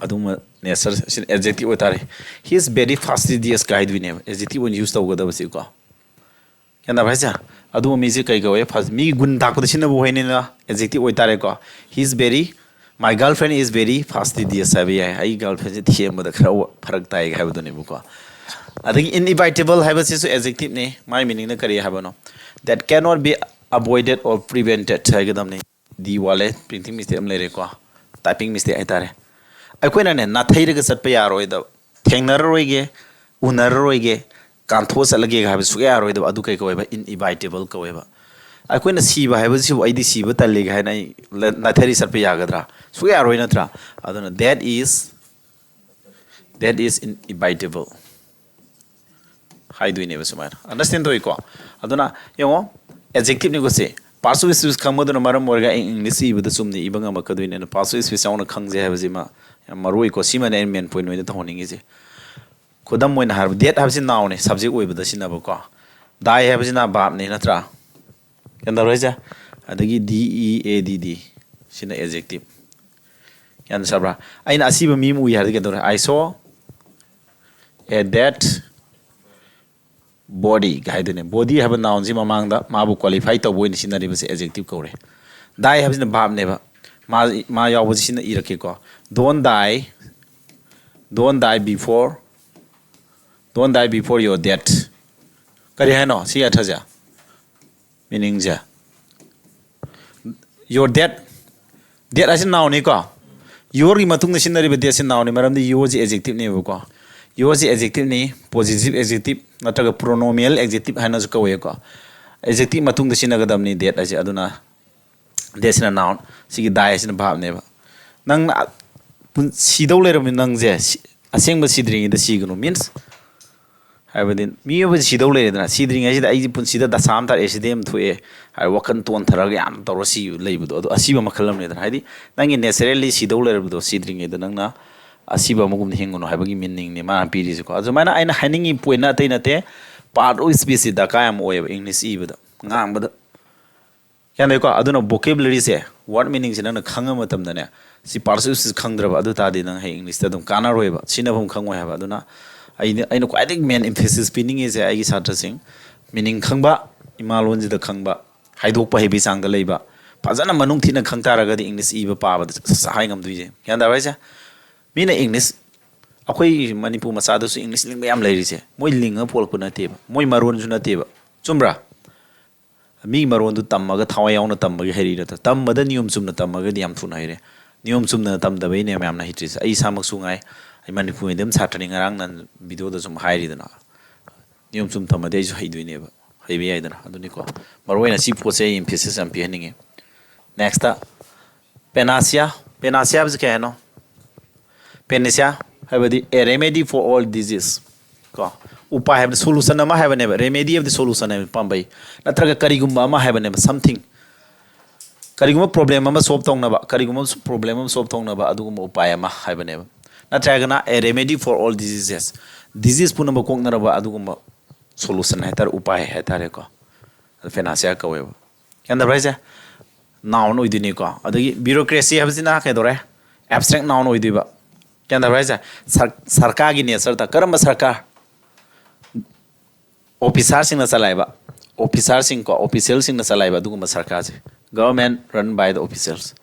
ꯑꯗꯨꯝꯕ nature ꯁꯤꯅ adjective ꯑꯣꯏꯇꯥꯔꯦ꯫ He is very fastidious ꯀꯥꯏꯗꯣꯏꯅꯦꯕ, adjective ꯑꯣꯏꯅ use ꯇꯧꯒꯗꯕꯁꯤꯀꯣ꯫ ꯒ꯭ꯌꯥꯟ ꯇꯥꯕ꯭ꯔꯥ ꯍꯥꯏꯁꯦ? ꯑꯗꯨꯝꯕ ꯃꯤꯁꯦ ꯀꯩ ꯀꯧꯋꯦ? Fast-, ꯃꯤꯒꯤ ꯒꯨꯟ ꯇꯥꯛꯄꯗ ꯁꯤꯖꯤꯟꯅꯕ ꯋꯥꯍꯩꯅꯤꯅ adjective ꯑꯣꯏꯇꯥꯔꯦꯀꯣ꯫ He is very, my girlfriend is very fastidious ꯍꯥꯏꯕ ꯌꯥꯏ꯫ ꯑꯩꯒꯤ girlfriend ꯁꯦ ꯊꯦꯝꯕꯗ ꯈꯔ ꯋꯥ-, ꯐꯔꯛ ꯇꯥꯏ ꯍꯥꯏꯕꯗꯨꯅꯦꯕꯀꯣ꯫ ꯑꯗꯒꯤ inevitable ꯍꯥꯏꯕꯁꯤꯁꯨ adjective ꯅꯤ꯫ ꯃꯥꯏ meaning ꯅ ꯀꯔꯤ ꯍꯥꯏꯕꯅꯣ? That cannot be avoided or prevented ꯍꯥꯏꯒꯗꯕꯅꯤ꯫ D ꯋꯥꯠꯂꯦ, printing mistake ꯑꯃ ꯂꯩꯔꯦꯀꯣ, typing mistake ꯍꯥꯏꯇꯥꯔꯦ꯫ ꯑꯩꯈꯣꯏꯅꯅꯦ, ꯅꯥꯊꯩꯔꯒ ꯆꯠꯄ ꯌꯥꯔꯣꯏꯗꯕ, ꯊꯦꯡꯅꯔꯔꯣꯏꯒꯦ, ꯎꯅꯔꯔꯣꯏꯒꯦ, ꯀꯥꯟꯊꯣꯛꯑ ꯆꯠꯂꯒꯦ ꯍꯥꯏꯕ ꯁꯨꯛꯌꯥ ꯌꯥꯔꯣꯏꯗꯕ, ꯑꯗꯨ ꯀꯩ ꯀꯧꯋꯦꯕ? Inevitable ꯀꯧꯋꯦꯕ꯫ ꯑꯩꯈꯣꯏꯅ ꯁꯤꯕ ꯍꯥꯏꯕꯁꯤꯕꯨ "ꯑꯩꯗꯤ ꯁꯤꯕ ꯇꯜꯂꯦ" ꯍꯥꯏꯅ ꯑꯩ ꯂ-, ꯅꯥꯊꯩꯔ ꯆꯠꯄ ꯌꯥꯒꯗ꯭ꯔꯥ? ꯁꯨꯛꯌꯥ ꯌꯥꯔꯣꯏ, ꯅꯠꯇ꯭ꯔꯥ? ꯑꯗꯨꯅ that is, that is inevitable ꯍꯥꯏꯗꯣꯏꯅꯦꯕ ꯁꯨꯃꯥꯏꯅ꯫ Understand ꯇꯧꯏꯀꯣ? ꯑꯗꯨꯅ ꯌꯦꯡꯉꯣ, adjective ꯅꯤꯀꯣ ꯁꯤ꯫ Passive speech ꯈꯪꯕꯗꯨꯅ ꯃꯔꯝ ꯑꯣꯏꯔꯒ ꯑꯩ English ꯏꯕꯗ ꯆꯨꯝꯅ ꯏꯕ ꯉꯝꯃꯛꯀꯗꯣꯏꯅꯤ꯫ ꯑꯗꯨꯅ passive speech ꯌꯥꯎꯅ ꯈꯪꯖꯩ ꯍꯥꯏꯕꯁꯤꯃ ꯌꯥꯝ ꯃꯔꯨ ꯑꯣꯏꯀꯣ꯫ ꯁꯤꯃꯅꯦ ꯑꯩꯅ main point ꯑꯣꯏꯅ ꯇꯧꯍꯟꯅꯤꯡꯉꯤꯁꯦ꯫ ꯈꯨꯗꯝ ꯑꯣꯏꯅ ꯍꯥꯏꯔꯕ, that ꯍꯥꯏꯕꯁꯤ noun ꯅꯦ, subject ꯑꯣꯏꯕꯗ ꯁꯤꯖꯤꯟꯅꯕꯀꯣ꯫ Die ꯍꯥꯏꯕꯁꯤꯅ verb ꯅꯦ, ꯅꯠꯇ꯭ꯔꯥ? ꯒ꯭ꯌꯥꯟ ꯇꯥꯔꯣꯏꯁꯦ? ꯑꯗꯒꯤ D E A D D ꯁꯤꯅ adjective꯫ ꯒ꯭ꯌꯥꯟ ꯇꯥꯕ꯭ꯔꯥ? ꯑꯩꯅ ꯑꯁꯤꯕ ꯃꯤ ꯑꯃ ꯎꯏ ꯍꯥꯏꯔꯗꯤ ꯀꯩꯗꯧꯔꯦ? "I saw a dead body" ꯍꯥꯏꯗꯣꯏꯅꯦ꯫ Body ꯍꯥꯏꯕ noun ꯁꯤ ꯃꯃꯥꯡꯗ ꯃꯥꯕꯨ qualify ꯇꯧꯕ ꯑꯣꯏꯅ ꯁꯤꯖꯤꯟꯅꯔꯤꯕꯁꯦ adjective ꯀꯧꯔꯦ꯫ Die ꯍꯥꯏꯕꯁꯤꯅ verb ꯅꯦꯕ꯫ ꯃꯥ, ꯃꯥ ꯌꯥꯎꯕꯁꯤ ꯁꯤꯅ ꯏꯔꯛꯀꯦꯀꯣ꯫ Don't die, don't die before, don't die before your death꯫ ꯀꯔꯤ ꯍꯥꯏꯅꯣ ꯁꯤ ꯑꯔꯊꯁꯦ? Meaning say, your death, death ꯍꯥꯏꯁꯤ noun ꯅꯤꯀꯣ꯫ Your ꯒꯤ ꯃꯇꯨꯡꯗ ꯁꯤꯖꯤꯟꯅꯔꯤꯕ that ꯁꯤ noun ꯅꯤ, ꯃꯔꯝꯗꯤ your ꯁꯤ adjective ꯅꯦꯕꯀꯣ꯫ Your ꯁꯤ adjective ꯅꯤ, possessive adjective ꯅꯠꯇ꯭ꯔꯒ pronominal adjective ꯍꯥꯏꯅꯁꯨ ꯀꯧꯋꯦꯀꯣ꯫ ꯑꯦꯗꯖꯦꯛꯇꯤꯚ ꯃꯇꯨꯡꯗ ꯁꯤꯖꯤꯟꯅꯒꯗꯕꯅꯤ ꯗꯦꯠ ꯍꯥꯏꯁꯦ꯫ ꯑꯗꯨꯅ ꯗꯦꯠꯁꯤꯅ ꯅꯥꯎꯟ, ꯁꯤꯒꯤ ꯗꯥꯏ ꯍꯥꯏꯁꯤꯅ ꯚꯥꯔꯕꯅꯦꯕ꯫ ꯅꯪꯅ ꯄꯨꯟ-, ꯁꯤꯗꯧ ꯂꯩꯔꯕꯅꯤ ꯅꯪꯁꯦ, ꯁꯤ-, ꯑꯁꯦꯡꯕ ꯁꯤꯗ꯭ꯔꯤꯉꯩꯗ ꯁꯤꯒꯅꯨ꯫ ꯃꯤꯟꯁ ꯍꯥꯏꯕꯗꯤ ꯃꯤꯑꯣꯏꯕꯁꯤ ꯁꯤꯗꯧ ꯂꯩꯔꯦꯗꯅ, ꯁꯤꯗ꯭ꯔꯤꯉꯩꯁꯤꯗ ꯑꯩꯁꯤ ꯄꯨꯟꯁꯤꯗ ꯗꯁꯥ ꯑꯃ ꯇꯥꯔꯛꯑꯦ, ꯑꯦꯛꯁꯤꯗꯦꯟ ꯑꯃ ꯊꯣꯛꯑꯦ ꯍꯥꯏꯕ ꯋꯥꯈꯜ ꯇꯣꯟꯊꯔꯒ ꯌꯥꯝ ꯇꯧꯔ ꯁꯤ ꯂꯩꯕꯗꯣ, ꯑꯗꯣ ꯑꯁꯤꯕ ꯃꯈꯜ ꯑꯃꯅꯤꯗꯅ꯫ ꯍꯥꯏꯗꯤ ꯅꯪꯒꯤ ꯅꯦꯆꯔꯦꯜꯂꯤ ꯁꯤꯗꯧ ꯂꯩꯔꯕꯗꯣ, ꯁꯤꯗ꯭ꯔꯤꯉꯩꯗ ꯅꯪꯅ ꯑꯁꯤꯕ ꯑꯃꯒꯨꯝꯅ ꯍꯤꯡꯒꯅꯨ ꯍꯥꯏꯕꯒꯤ ꯃꯤꯅꯤꯡꯅꯤ ꯃꯥꯅ ꯄꯤꯔꯤꯁꯦꯀꯣ꯫ ꯑꯗꯨꯃꯥꯏꯅ ꯑꯩꯅ ꯍꯥꯏꯅꯤꯡꯉꯤ ꯄꯣꯏꯟꯅ ꯑꯇꯩ ꯅꯠꯇꯦ, ꯄꯥꯔꯠ ꯑꯣꯐ ꯁ꯭ꯄꯤꯁꯁꯤ ꯗꯔꯀꯥꯔ ꯌꯥꯝ ꯑꯣꯏꯌꯦꯕ ꯏꯪꯂꯤꯁ ꯏꯕꯗ, ꯉꯥꯡꯕꯗ꯫ ꯒ꯭ꯌꯥꯟ ꯇꯥꯏꯀꯣ? ꯑꯗꯨꯅ ꯚꯣꯀꯦꯕꯨꯂꯔꯤꯁꯦ, ꯋꯥꯔꯗ ꯃꯤꯅꯤꯡꯁꯦ ꯅꯪꯅ ꯈꯪꯉ ꯃꯇꯝꯗꯅꯦ, ꯁꯤ ꯄꯥꯔꯠ ꯑꯣꯐ ꯁ꯭ꯄꯤꯁ ꯈꯪꯗ꯭ꯔꯕ ꯑꯗꯨ ꯇꯥꯔꯗꯤ ꯅꯪ ꯍꯌꯦꯡ ꯏꯪꯂꯤꯁꯇ ꯑꯗꯨꯝ ꯀꯥꯟꯅꯔꯣꯏꯕ, ꯁꯤꯖꯤꯟꯅꯐꯝ ꯈꯪꯉꯣꯏ ꯍꯥꯏꯕ꯫ ꯑꯗꯨꯅ ꯑꯩꯅ, ꯑꯩꯅ ꯈ꯭ꯋꯥꯏꯗꯒꯤ ꯃꯦꯟ ꯏꯝꯐꯦꯁꯤꯁ ꯄꯤꯅꯤꯡꯉꯤꯁꯦ ꯑꯩꯒꯤ ꯁꯥꯇ꯭ꯔꯁꯤꯡ, ꯃꯤꯅꯤꯡ ꯈꯪꯕ, ꯏꯃꯥ ꯂꯣꯟꯁꯤꯗ ꯈꯪꯕ, ꯍꯥꯏꯗꯣꯛꯄ ꯍꯩꯕꯒꯤ ꯆꯥꯡꯗ ꯂꯩꯕ, ꯐꯖꯅ ꯃꯅꯨꯡ ꯊꯤꯅ ꯈꯪ ꯇꯥꯔꯒꯗꯤ ꯏꯪꯂꯤꯁ ꯏꯕ ꯄꯥꯕꯗ ꯁꯠ ꯁꯠ ꯍꯥꯏ ꯉꯝꯗꯣꯏꯁꯦ꯫ ꯒ꯭ꯌꯥꯟ ꯇꯥꯕ꯭ꯔꯥ ꯍꯥꯏꯁꯦ? ꯃꯤꯅ ꯏꯪꯂꯤꯁ, ꯑꯩꯈꯣꯏ ꯃꯅꯤꯄꯨꯔ ꯃꯆꯥꯗꯁꯨ ꯏꯪꯂꯤꯁ ꯂꯤꯡꯕ ꯌꯥꯝ ꯂꯩꯔꯤꯁꯦ, ꯃꯣꯏ ꯂꯤꯡꯉ ꯄꯣꯛꯂꯛꯄ ꯅꯠꯇꯦꯕ, ꯃꯣꯏ ꯃꯔꯣꯟꯁꯨ ꯅꯠꯇꯦꯕ꯫ ꯆꯨꯝꯕ꯭ꯔꯥ? ꯃꯤ ꯃꯔꯣꯟꯗꯨ ꯇꯝꯃꯒ ꯊꯋꯥꯏ ꯌꯥꯎꯅ ꯇꯝꯕꯒꯤ ꯍꯩꯔꯛꯏ ꯅꯠꯇ꯭ꯔꯥ? ꯇꯝꯕꯗ ꯅꯤꯌꯣꯝ ꯆꯨꯝꯅ ꯇꯝꯃꯒꯗꯤ ꯌꯥꯝ ꯊꯨꯅ ꯍꯩꯔꯦ꯫ ꯅꯤꯌꯣꯝ ꯆꯨꯝꯅ ꯇꯝꯗꯕꯩꯅꯦ ꯃꯌꯥꯝꯅ ꯍꯩꯇ꯭ꯔꯤꯁꯦ꯫ ꯑꯩ ꯏꯁꯥꯃꯛꯁꯨ ꯉꯥꯏ, ꯑꯩ ꯃꯅꯤꯄꯨꯔ ꯃꯤꯗꯤꯌꯝ ꯁꯥꯇ꯭ꯔꯅꯤ꯫ ꯉꯔꯥꯡ ꯅꯍꯥꯟ ꯚꯤꯗꯤꯑꯣꯗ ꯁꯨꯝ ꯍꯥꯏꯔꯤꯗꯅ, ꯅꯤꯌꯣꯝ ꯆꯨꯝ ꯇꯝꯃꯗꯤ ꯑꯩꯁꯨ ꯍꯩꯗꯣꯏꯅꯦꯕ, ꯍꯩꯕ ꯌꯥꯏꯗꯅ꯫ ꯑꯗꯨꯅꯤꯀꯣ, ꯃꯔꯨ ꯑꯣꯏꯅ ꯁꯤ ꯄꯣꯠꯁꯦ ꯑꯩ ꯏꯝꯐꯦꯁꯤꯁ ꯌꯥꯝ ꯄꯤꯍꯟꯅꯤꯡꯉꯤ꯫ ꯅꯦꯛꯁꯇ, ꯄꯦꯅꯥꯁꯤꯌꯥ꯫ ꯄꯦꯅꯥꯁꯤꯌꯥ ꯍꯥꯏꯕꯁꯤ ꯀꯩ ꯍꯥꯏꯅꯣ? ꯄꯦꯅꯥꯁꯤꯌꯥ ꯍꯥꯏꯕꯗꯤ a remedy for all disease ꯀꯣ, ꯎꯄꯥꯏ ꯍꯥꯏꯕꯗꯤ ꯁꯣꯂꯨꯁꯟ ꯑꯃ ꯍꯥꯏꯕꯅꯦꯕ꯫ ꯔꯦꯃꯦꯗꯤ ꯍꯥꯏꯕꯗꯤ ꯁꯣꯂꯨꯁꯟ ꯍꯥꯏꯕ, ꯄꯥꯝꯕꯩ ꯅꯠꯇ꯭ꯔꯒ ꯀꯔꯤꯒꯨꯝꯕ ꯑꯃ ꯍꯥꯏꯕꯅꯦꯕ, ꯁꯝꯊꯤꯡ꯫ ꯀꯔꯤꯒꯨꯝꯕ ꯄ꯭ꯔꯣꯕ꯭ꯂꯦꯝ ꯑꯃ ꯁꯣꯜꯕ ꯇꯧꯅꯕ, ꯀꯔꯤꯒꯨꯝꯕ ꯄ꯭ꯔꯣꯕ꯭ꯂꯦꯝ ꯑꯃ ꯁꯣꯜꯕ ꯇꯧꯅꯕ ꯑꯗꯨꯒꯨꯝꯕ ꯎꯄꯥꯏ ꯑꯃ ꯍꯥꯏꯕꯅꯦꯕ꯫ ꯅꯠꯇ꯭ꯔꯒꯅ a remedy for all diseases, disease ꯄꯨꯝꯅꯃꯛ ꯀꯣꯛꯅꯅꯕ ꯑꯗꯨꯒꯨꯝꯕ ꯁꯣꯂꯨꯁꯟ ꯍꯥꯏꯇꯥꯔꯦ, ꯎꯄꯥꯏ ꯍꯥꯏꯇꯥꯔꯦꯀꯣ꯫ ꯑꯗꯨ ꯄꯦꯅꯥꯁꯤꯌꯥ ꯀꯧꯋꯦꯕ꯫ ꯒ꯭ꯌꯥꯟ ꯇꯥꯕ꯭ꯔꯥ ꯍꯥꯏꯁꯦ? ꯅꯥꯎꯟ ꯑꯣꯏꯗꯣꯏꯅꯤꯀꯣ꯫ ꯑꯗꯒꯤ ꯕ꯭ꯌꯨꯔꯣꯀ꯭ꯔꯦꯁꯤ ꯍꯥꯏꯕꯁꯤꯅ ꯀꯩꯗꯧꯔꯦ? ꯑꯦꯕꯁꯇ꯭ꯔꯦꯛ ꯅꯥꯎꯟ ꯑꯣꯏꯗꯣꯏꯕ꯫ ꯒ꯭ꯌꯥꯟ ꯇꯥꯕ꯭ꯔꯥ ꯍꯥꯏꯁꯦ? ꯁꯔ-, ꯁꯔꯀꯥꯔꯒꯤ ꯅꯦꯆꯔꯗ ꯀꯔꯝꯕ ꯁꯔꯀꯥꯔ? ꯑꯣꯐꯤꯁꯥꯔꯁꯤꯡꯅ ꯆꯂꯥꯏꯕ, ꯑꯣꯐꯤꯁꯥꯔꯁꯤꯡꯀꯣ, ꯑꯣꯐꯤꯁꯦꯜꯁꯤꯡꯅ ꯆꯂꯥꯏꯕ ꯑꯗꯨꯒꯨꯝꯕ ꯁꯔꯀꯥꯔꯁꯦ, government run by the officials꯫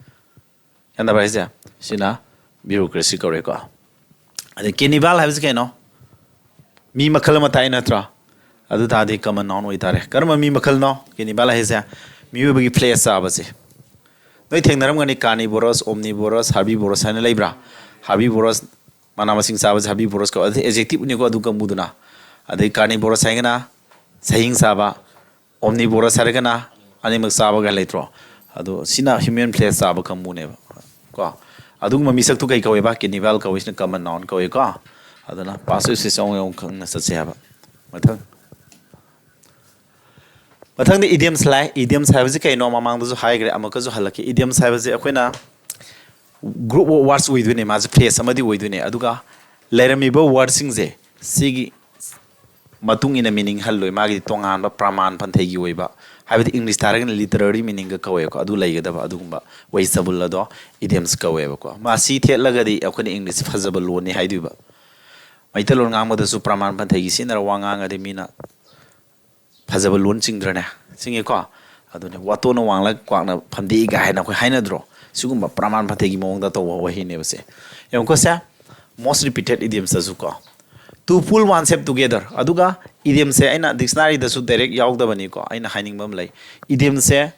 ꯒ꯭ꯌꯥꯟ ꯇꯥꯕ꯭ꯔꯥ ꯍꯥꯏꯁꯦ? ꯁꯤꯅ ꯕ꯭ꯌꯨꯔꯣꯀ꯭ꯔꯦꯁꯤ ꯀꯧꯔꯦꯀꯣ꯫ ꯑꯗꯩ ꯀꯦꯅꯤꯕꯥꯜ ꯍꯥꯏꯕꯁꯤ ꯀꯩꯅꯣ? ꯃꯤ ꯃꯈꯜ ꯑꯃ ꯇꯥꯏ ꯅꯠꯇ꯭ꯔꯣ? ꯑꯗꯨ ꯇꯥꯔꯗꯤ ꯀꯃꯟ ꯅꯥꯎꯟ ꯑꯣꯏꯇꯥꯔꯦ꯫ ꯀꯔꯝꯕ ꯃꯤ ꯃꯈꯜꯅꯣ? ꯀꯦꯅꯤꯕꯥꯜ ꯍꯥꯏꯁꯦ ꯃꯤꯑꯣꯏꯕꯒꯤ ꯐ꯭ꯂꯦꯁ ꯆꯥꯕꯁꯦ꯫ ꯅꯣꯏ ꯊꯦꯡꯅꯔꯝꯒꯅꯤ, ꯀꯥꯔꯅꯤꯕꯣꯔꯁ, ꯑꯣꯝꯅꯤꯕꯣꯔꯁ, ꯍꯥꯔꯕꯤꯕꯣꯔꯁ ꯍꯥꯏꯅ ꯂꯩꯕ꯭ꯔꯥ? ꯍꯥꯔꯕꯤꯕꯣꯔꯁ, ꯃꯅꯥ ꯃꯁꯤꯡ ꯆꯥꯕꯁꯦ ꯍꯥꯔꯕꯤꯕꯣꯔꯁ ꯀꯧꯋꯦ꯫ ꯑꯗꯨ ꯑꯦꯖꯦꯛꯇꯤꯞꯅꯤꯀꯣ ꯑꯗꯨ ꯀꯥꯡꯕꯨꯗꯨꯅ꯫ ꯑꯗꯩ ꯀꯥꯔꯅꯤꯕꯣꯔꯁ ꯍꯥꯏꯔꯒꯅ ꯁꯥꯍꯤꯡ ꯆꯥꯕ, Omnivorous ꯍꯥꯏꯔꯒꯅ ꯑꯅꯤꯃꯛ ꯆꯥꯕꯒ ꯂꯩꯇ꯭ꯔꯣ? ꯑꯗꯣ ꯁꯤꯅ human flesh ꯆꯥꯕ ꯀꯥꯡꯕꯨꯅꯦꯕ ꯀꯣ꯫ ꯑꯗꯨꯒꯨꯝꯕ ꯃꯤꯁꯛꯇꯨ ꯀꯩ ꯀꯧꯋꯦꯕ? Carnivore ꯀꯧꯋꯤ꯫ ꯁꯤꯅ common noun ꯀꯧꯋꯦꯀꯣ꯫ ꯑꯗꯨꯅ passive speech ꯑꯃꯨꯛ ꯌꯥꯝ ꯈꯪꯅ ꯆꯠꯁꯦ ꯍꯥꯏꯕ꯫ ꯃꯊꯪ ꯃꯊꯪꯗ idioms ꯂꯥꯛꯑꯦ꯫ Idioms ꯍꯥꯏꯕꯁꯤ ꯀꯩꯅꯣ? ꯃꯃꯥꯡꯗꯁꯨ ꯍꯥꯏꯈ꯭ꯔꯦ, ꯑꯃꯨꯛꯀꯁꯨ ꯍꯜꯂꯛꯀꯦ꯫ Idioms ꯍꯥꯏꯕꯁꯤ ꯑꯩꯈꯣꯏꯅ group of words ꯑꯣꯏꯗꯣꯏꯅꯦ, ꯃꯥꯁꯦ phrase ꯑꯃꯗꯤ ꯑꯣꯏꯗꯣꯏꯅꯦ꯫ ꯑꯗꯨꯒ ꯂꯩꯔꯝꯃꯤꯕ wordꯁꯤꯡꯁꯦ ꯁꯤꯒꯤ ꯃꯇꯨꯡ ꯏꯟꯅ meaning ꯍꯜꯂꯣꯏ꯫ ꯃꯥꯒꯤ ꯇꯣꯉꯥꯟꯕ ꯄ꯭ꯔꯃꯥꯟ ꯄꯟꯊꯩꯒꯤ ꯑꯣꯏꯕ, ꯍꯥꯏꯕꯗꯤ English ꯇꯥꯔꯒꯅ literary meaningꯒ ꯀꯧꯋꯦꯕꯀꯣ, ꯑꯗꯨ ꯂꯩꯒꯗꯕ ꯑꯗꯨꯒꯨꯝꯕ vegetable ꯑꯗꯣ idioms ꯀꯧꯋꯦꯕꯀꯣ꯫ ꯃꯥ ꯁꯤ ꯊꯦꯠꯂꯒꯗꯤ ꯑꯩꯈꯣꯏꯅ English ꯐꯖꯕ ꯂꯣꯟꯅꯤ ꯍꯥꯏꯗꯣꯏꯕ꯫ ꯃꯩꯇꯩꯂꯣꯟ ꯉꯥꯡꯕꯗꯁꯨ ꯄ꯭ꯔꯃꯥꯟ ꯄꯟꯊꯩꯒꯤ ꯁꯤꯖꯤꯟꯅꯔ ꯋꯥ ꯉꯥꯡꯉꯗꯤ ꯃꯤꯅ ꯐꯖꯕ ꯂꯣꯟ ꯆꯤꯡꯗ꯭ꯔꯅꯦ? ꯆꯤꯡꯉꯤꯀꯣ꯫ ꯑꯗꯨꯅꯦ, "ꯋꯥꯇꯣꯟꯅ ꯋꯥꯡꯂ ꯀ꯭ꯋꯥꯛꯅ ꯐꯝꯗꯦꯛꯏ" ꯀꯥꯏꯅ ꯑꯩꯈꯣꯏ ꯍꯥꯏꯅꯗ꯭ꯔꯣ? ꯁꯤꯒꯨꯝꯕ ꯄ꯭ꯔꯃꯥꯟ ꯄꯟꯊꯩꯒꯤ ꯃꯑꯣꯡꯗ ꯇꯧꯕ ꯋꯥꯍꯩꯅꯦꯕꯁꯦ꯫ ꯌꯦꯡꯉꯨꯀꯣ ꯁꯦ, most repeated idiomsꯇꯁꯨ ꯀꯣ, "To pull oneself together"꯫ ꯑꯗꯨꯒ idiomsꯁꯦ ꯑꯩꯅ dictionaryꯗꯁꯨ direct ꯌꯥꯎꯗꯕꯅꯤꯀꯣ, ꯑꯩꯅ ꯍꯥꯏꯅꯤꯡꯕ ꯑꯃ ꯂꯩ꯫ Idiomꯁꯦ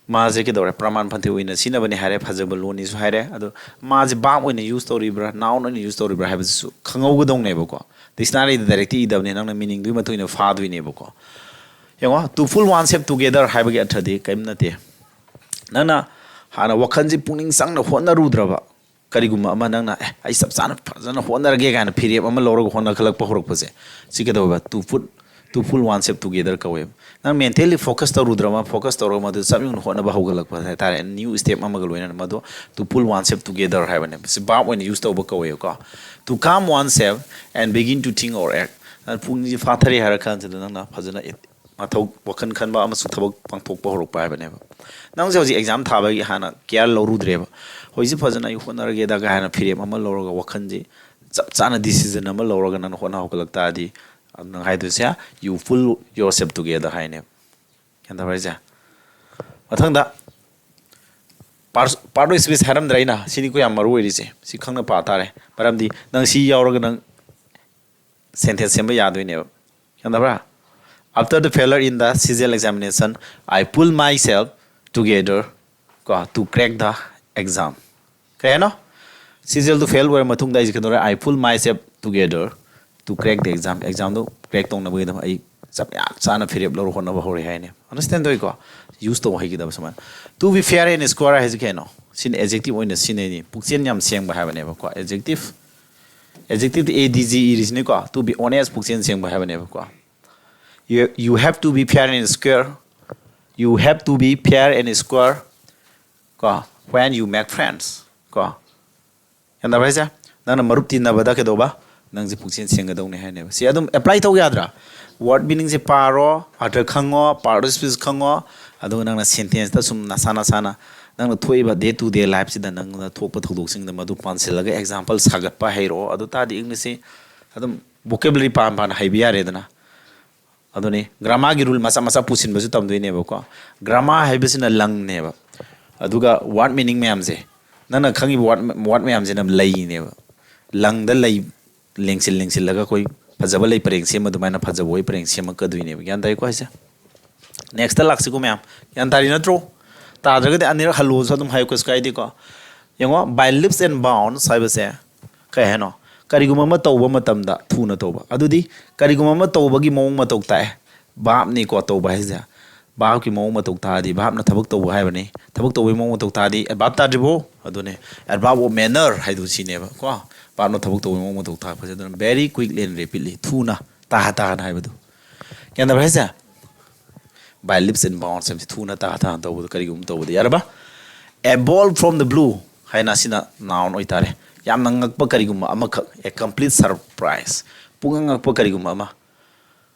ꯃꯥꯁꯦ ꯀꯩꯗꯧꯔꯦ? ꯄ꯭ꯔꯃꯥꯟ ꯄꯟꯊꯩ ꯑꯣꯏꯅ ꯁꯤꯖꯤꯟꯅꯕꯅꯤ ꯍꯥꯏꯔꯦ, ꯐꯖꯕ ꯂꯣꯟꯅꯤꯁꯨ ꯍꯥꯏꯔꯦ꯫ ꯑꯗꯣ ꯃꯥꯁꯦ verb ꯑꯣꯏꯅ use ꯇꯧꯔꯤꯕ꯭ꯔꯥ, noun ꯑꯣꯏꯅ use ꯇꯧꯔꯤꯕ꯭ꯔꯥ ꯍꯥꯏꯕꯁꯤꯁꯨ ꯈꯪꯍꯧꯒꯗꯧꯅꯦꯕꯀꯣ꯫ Dictionaryꯗ directly ꯏꯗꯕꯅꯤ, ꯅꯪꯅ meaningꯗꯨꯒꯤ ꯃꯇꯨꯡ ꯏꯟꯅ ꯐꯥꯗꯣꯏꯅꯦꯕꯀꯣ꯫ ꯌꯦꯡꯉꯣ, "To pull oneself together" ꯍꯥꯏꯕꯒꯤ ꯑꯔꯊꯗꯤ ꯀꯔꯤꯝ ꯅꯠꯇꯦ꯫ ꯅꯪꯅ ꯍꯥꯟꯅ ꯋꯥꯈꯜꯁꯤ ꯄꯨꯛꯅꯤꯡ ꯆꯪꯅ ꯍꯣꯠꯅꯔꯨꯗ꯭ꯔꯕ, ꯀꯔꯤꯒꯨꯝꯕ ꯑꯃ ꯅꯪꯅ, "ꯑꯦ, ꯑꯩ ꯆꯞ ꯆꯥꯅ ꯐꯖꯅ ꯍꯣꯠꯅꯔꯒꯦ" ꯀꯥꯏꯅ ꯐꯤꯔꯦꯞ ꯑꯃ ꯂꯧꯔꯒ ꯍꯣꯠꯅꯈꯠꯂꯛꯄ ꯍꯧꯔꯛꯄꯁꯦ, ꯁꯤ ꯀꯩꯗꯧꯋꯦꯕ? "To put, to pull oneself together" ꯀꯧꯋꯦꯕ꯫ ꯅꯪ mentally focus ꯇꯧꯔꯨꯗ꯭ꯔꯕ, focus ꯇꯧꯔꯒ ꯃꯗꯨ ꯆꯞ ꯌꯨꯡꯅ ꯍꯣꯠꯅꯕ ꯍꯧꯒꯠꯂꯛꯄ ꯍꯥꯏ ꯇꯥꯔꯦ, new step ꯑꯃꯒ ꯂꯣꯏꯅꯅ, ꯃꯗꯨ "To pull oneself together" ꯍꯥꯏꯕꯅꯦꯕ꯫ ꯁꯤ verb ꯑꯣꯏꯅ use ꯇꯧꯕ ꯀꯧꯋꯦꯕꯀꯣ꯫ "To calm oneself and begin to think or act"꯫ ꯅꯪ ꯄꯨꯛꯅꯤꯡꯁꯦ ꯐꯥꯊꯔꯦ ꯍꯥꯏꯔ ꯀꯥꯟꯁꯤꯗ ꯅꯪꯅ ꯐꯖꯅ ꯃꯊꯧ, ꯋꯥꯈꯜ ꯈꯟꯕ ꯑꯃꯁꯨꯡ ꯊꯕꯛ ꯄꯥꯡꯊꯣꯛꯄ ꯍꯧꯔꯛꯄ ꯍꯥꯏꯕꯅꯦꯕ꯫ ꯅꯪꯁꯦ ꯍꯧꯖꯤꯛ exam ꯊꯥꯕꯒꯤ ꯍꯥꯟꯅ care ꯂꯧꯔꯨꯗ꯭ꯔꯦꯕ꯫ "ꯍꯧꯖꯤꯛꯁꯤ ꯐꯖꯅ ꯑꯩ ꯍꯣꯠꯅꯔꯒꯦꯗ" ꯀꯥꯏꯅ ꯐꯤꯔꯦꯞ ꯑꯃ ꯂꯧꯔꯒ, ꯋꯥꯈꯜꯁꯦ ꯆꯞ ꯆꯥꯅ decision ꯑꯃ ꯂꯧꯔꯒ ꯅꯪꯅ ꯍꯣꯠꯅ ꯍꯧꯒꯠꯂꯛ ꯇꯥꯔꯗꯤ, ꯑꯗꯨ ꯅꯪ ꯍꯥꯏꯗꯣꯏꯁꯦ "You pull yourself together" ꯍꯥꯏꯅꯦꯕ꯫ ꯒ꯭ꯌꯥꯟ ꯇꯥꯕ꯭ꯔꯥ ꯍꯥꯏꯁꯦ? ꯃꯊꯪꯗ part, part of speech ꯍꯥꯏꯔꯝꯗ꯭ꯔꯥ ꯑꯩꯅ? ꯁꯤꯅꯤꯀꯣ ꯌꯥꯝ ꯃꯔꯨ ꯑꯣꯏꯔꯤꯁꯦ꯫ ꯁꯤ ꯈꯪꯅ ꯄꯥ ꯇꯥꯔꯦ꯫ ꯃꯔꯝꯗꯤ ꯅꯪ ꯁꯤ ꯌꯥꯎꯔꯒ ꯅꯪ sentence ꯁꯦꯝꯕ ꯌꯥꯗꯣꯏꯅꯦꯕ꯫ ꯒ꯭ꯌꯥꯟ ꯇꯥꯕ꯭ꯔꯥ? "After the failure in the CGEL examination, I pull myself together" ꯀꯣ, "to crack the exam"꯫ ꯀꯩ ꯍꯥꯏꯅꯣ? CGELꯗꯨ fail ꯑꯣꯏꯔ ꯃꯇꯨꯡꯗ ꯑꯩꯁꯦ ꯀꯩꯗꯧꯔꯦ? "I pull myself together to crack the exam"꯫ Examꯗꯨ crack ꯇꯧꯅꯕꯒꯤꯗꯃꯛ ꯑꯩ ꯆꯞ ꯌꯥꯝ ꯆꯥꯅ ꯐꯤꯔꯦꯞ ꯂꯧꯔ ꯍꯣꯠꯅꯕ ꯍꯧꯔꯦ ꯍꯥꯏꯅꯦ꯫ ꯑꯟꯗꯔꯁꯇꯦꯟ ꯇꯧꯏꯀꯣ? ꯌꯨꯁ ꯇꯧꯕ ꯍꯩꯒꯗꯕ ꯁꯨꯃꯥꯏꯅ꯫ To be fair and square ꯍꯥꯏꯁꯦ ꯀꯩꯅꯣ? ꯁꯤꯅ ꯑꯦꯖꯦꯛꯇꯤꯞ ꯑꯣꯏꯅ ꯁꯤꯖꯤꯟꯅꯩꯅꯤ꯫ ꯄꯨꯛꯆꯦꯜ ꯌꯥꯝ ꯁꯦꯡꯕ ꯍꯥꯏꯕꯅꯦꯕꯀꯣ꯫ ꯑꯦꯖꯦꯛꯇꯤꯞ, ꯑꯦꯖꯦꯛꯇꯤꯞ A D G E ꯏꯔꯤꯁꯤꯅꯤꯀꯣ꯫ To be honest, ꯄꯨꯛꯆꯦꯜ ꯁꯦꯡꯕ ꯍꯥꯏꯕꯅꯦꯕꯀꯣ꯫ You, you have to be fair and square. You have to be fair and square ꯀꯣ, when you make friends ꯀꯣ꯫ ꯒ꯭ꯌꯥꯟ ꯇꯥꯕ꯭ꯔꯥ ꯍꯥꯏꯁꯦ? ꯅꯪꯅ ꯃꯔꯨꯞ ꯇꯤꯟꯅꯕꯗ ꯀꯩꯗꯧꯕ? ꯅꯪꯁꯦ ꯄꯨꯛꯆꯦꯜ ꯁꯦꯡꯒꯗꯧꯅꯦ ꯍꯥꯏꯅꯦꯕ꯫ ꯁꯤ ꯑꯗꯨꯝ ꯑꯦꯄ꯭ꯂꯥꯏ ꯇꯧ ꯌꯥꯗ꯭ꯔꯥ? ꯋꯥꯔꯗ ꯃꯤꯅꯤꯡꯁꯦ ꯄꯥꯔꯣ, ꯑꯥꯔꯊ ꯈꯪꯉꯣ, ꯄꯥꯔꯠ ꯑꯣꯐ ꯁ꯭ꯄꯤꯁ ꯈꯪꯉꯣ, ꯑꯗꯨꯒ ꯅꯪꯅ ꯁꯦꯟꯇꯦꯟꯁꯇ ꯁꯨꯝ ꯅꯁꯥ ꯅꯁꯥꯅ ꯅꯪꯅ ꯊꯣꯛꯏꯕ ꯗꯦ ꯇꯨ ꯗꯦ ꯂꯥꯏꯐꯁꯤꯗ ꯅꯪꯅ ꯊꯣꯛꯄ ꯊꯧꯗꯣꯛꯁꯤꯡꯗ ꯃꯗꯨ ꯄꯥꯟꯁꯤꯜꯂꯒ ꯑꯦꯛꯖꯥꯝꯄꯜ ꯁꯥꯒꯠꯄ ꯍꯩꯔꯛꯑꯣ꯫ ꯑꯗꯨ ꯇꯥꯔꯗꯤ ꯏꯪꯂꯤꯁꯁꯤ ꯑꯗꯨꯝ ꯚꯣꯀꯦꯕꯨꯂꯔꯤ ꯄꯥꯟ ꯄꯥꯟ ꯍꯩꯕ ꯌꯥꯔꯦꯗꯅ꯫ ꯑꯗꯨꯅꯤ ꯒ꯭ꯔꯥꯃꯥꯔꯒꯤ ꯔꯨꯜ ꯃꯆꯥ ꯃꯆꯥ ꯄꯨꯁꯤꯟꯕꯁꯨ ꯇꯝꯗꯣꯏꯅꯦꯕꯀꯣ꯫ ꯒ꯭ꯔꯥꯃꯥꯔ ꯍꯥꯏꯕꯁꯤꯅ ꯂꯪꯅꯦꯕ꯫ ꯑꯗꯨꯒ ꯋꯥꯔꯗ ꯃꯤꯅꯤꯡ ꯃꯌꯥꯝꯁꯦ, ꯅꯪꯅ ꯈꯪꯉꯤꯕ ꯋꯥꯔꯗ, ꯋꯥꯔꯗ ꯃꯌꯥꯝꯁꯤꯅ ꯂꯩꯅꯦꯕ꯫ ꯂꯪꯗ ꯂꯩ ꯂꯦꯡꯁꯤꯜ ꯂꯦꯡꯁꯤꯜꯂꯒ ꯑꯩꯈꯣꯏ ꯐꯖꯕ ꯂꯩ ꯄꯔꯦꯡ ꯁꯦꯝꯕ ꯑꯗꯨꯃꯥꯏꯅ ꯐꯖꯕ ꯑꯣꯏ ꯄꯔꯦꯡ ꯁꯦꯝꯃꯛꯀꯗꯣꯏꯅꯦꯕ꯫ ꯒ꯭ꯌꯥꯟ ꯇꯥꯏꯀꯣ ꯍꯥꯏꯁꯦ? ꯅꯦꯛꯁꯇ ꯂꯥꯛꯁꯤꯀꯣ ꯃꯌꯥꯝ꯫ ꯒ꯭ꯌꯥꯟ ꯇꯥꯔꯤ ꯅꯠꯇ꯭ꯔꯣ? ꯇꯥꯗ꯭ꯔꯒꯗꯤ ꯑꯅꯤꯔꯛ ꯍꯜꯂꯣꯁꯨ ꯑꯗꯨꯝ ꯍꯥꯏꯌꯨ, ꯀꯩꯁꯨ ꯀꯥꯏꯗꯦꯀꯣ꯫ ꯌꯦꯡꯉꯣ, by leaps and bounds ꯍꯥꯏꯕꯁꯦ ꯀꯩ ꯍꯥꯏꯅꯣ? ꯀꯔꯤꯒꯨꯝꯕ ꯑꯃ ꯇꯧꯕ ꯃꯇꯝꯗ ꯊꯨꯅ ꯇꯧꯕ꯫ ꯑꯗꯨꯗꯤ ꯀꯔꯤꯒꯨꯝꯕ ꯑꯃ ꯇꯧꯕꯒꯤ ꯃꯑꯣꯡ ꯃꯇꯧ ꯇꯥꯛꯑꯦ꯫ ꯚꯥꯕꯅꯤꯀꯣ ꯇꯧꯕ ꯍꯥꯏꯁꯦ꯫ ꯚꯥꯕꯀꯤ ꯃꯑꯣꯡ ꯃꯇꯧ ꯇꯥꯛꯑꯗꯤ ꯚꯥꯕꯅ ꯊꯕꯛ ꯇꯧꯕ ꯍꯥꯏꯕꯅꯤ꯫ ꯊꯕꯛ ꯇꯧꯕꯒꯤ ꯃꯑꯣꯡ ꯃꯇꯧ ꯇꯥꯛꯑꯗꯤ adverb ꯇꯥꯗ꯭ꯔꯤꯕꯣ? ꯑꯗꯨꯅꯦ, adverb of manner ꯍꯥꯏꯗꯣ ꯁꯤꯅꯦꯕ ꯀꯣ꯫ ꯚꯥꯕꯅ ꯊꯕꯛ ꯇꯧꯕꯒꯤ ꯃꯑꯣꯡ ꯃꯇꯧ ꯇꯥꯛꯄꯁꯦ꯫ ꯑꯗꯨꯅ very quickly and rapidly, ꯊꯨꯅ, ꯇꯥꯍ ꯇꯥꯍꯅ ꯍꯥꯏꯕꯗꯣ꯫ ꯒ꯭ꯌꯥꯟ ꯇꯥꯕ꯭ꯔꯥ ꯍꯥꯏꯁꯦ? By leaps and bounds ꯍꯥꯏꯕꯁꯤ ꯊꯨꯅ ꯇꯥꯍ ꯇꯥꯍꯅ ꯇꯧꯕꯗꯣ, ꯀꯔꯤꯒꯨꯝꯕ ꯇꯧꯕꯗ꯫ ꯌꯥꯔꯕ? A ball from the blue ꯍꯥꯏꯅ ꯑꯁꯤꯅ noun ꯑꯣꯏꯇꯥꯔꯦ꯫ ꯌꯥꯝꯅ ꯉꯛꯄ ꯀꯔꯤꯒꯨꯝꯕ ꯑꯃꯈꯛ, a complete surprise, ꯄꯨꯡꯉꯛ ꯉꯛꯄ ꯀꯔꯤꯒꯨꯝꯕ ꯑꯃ꯫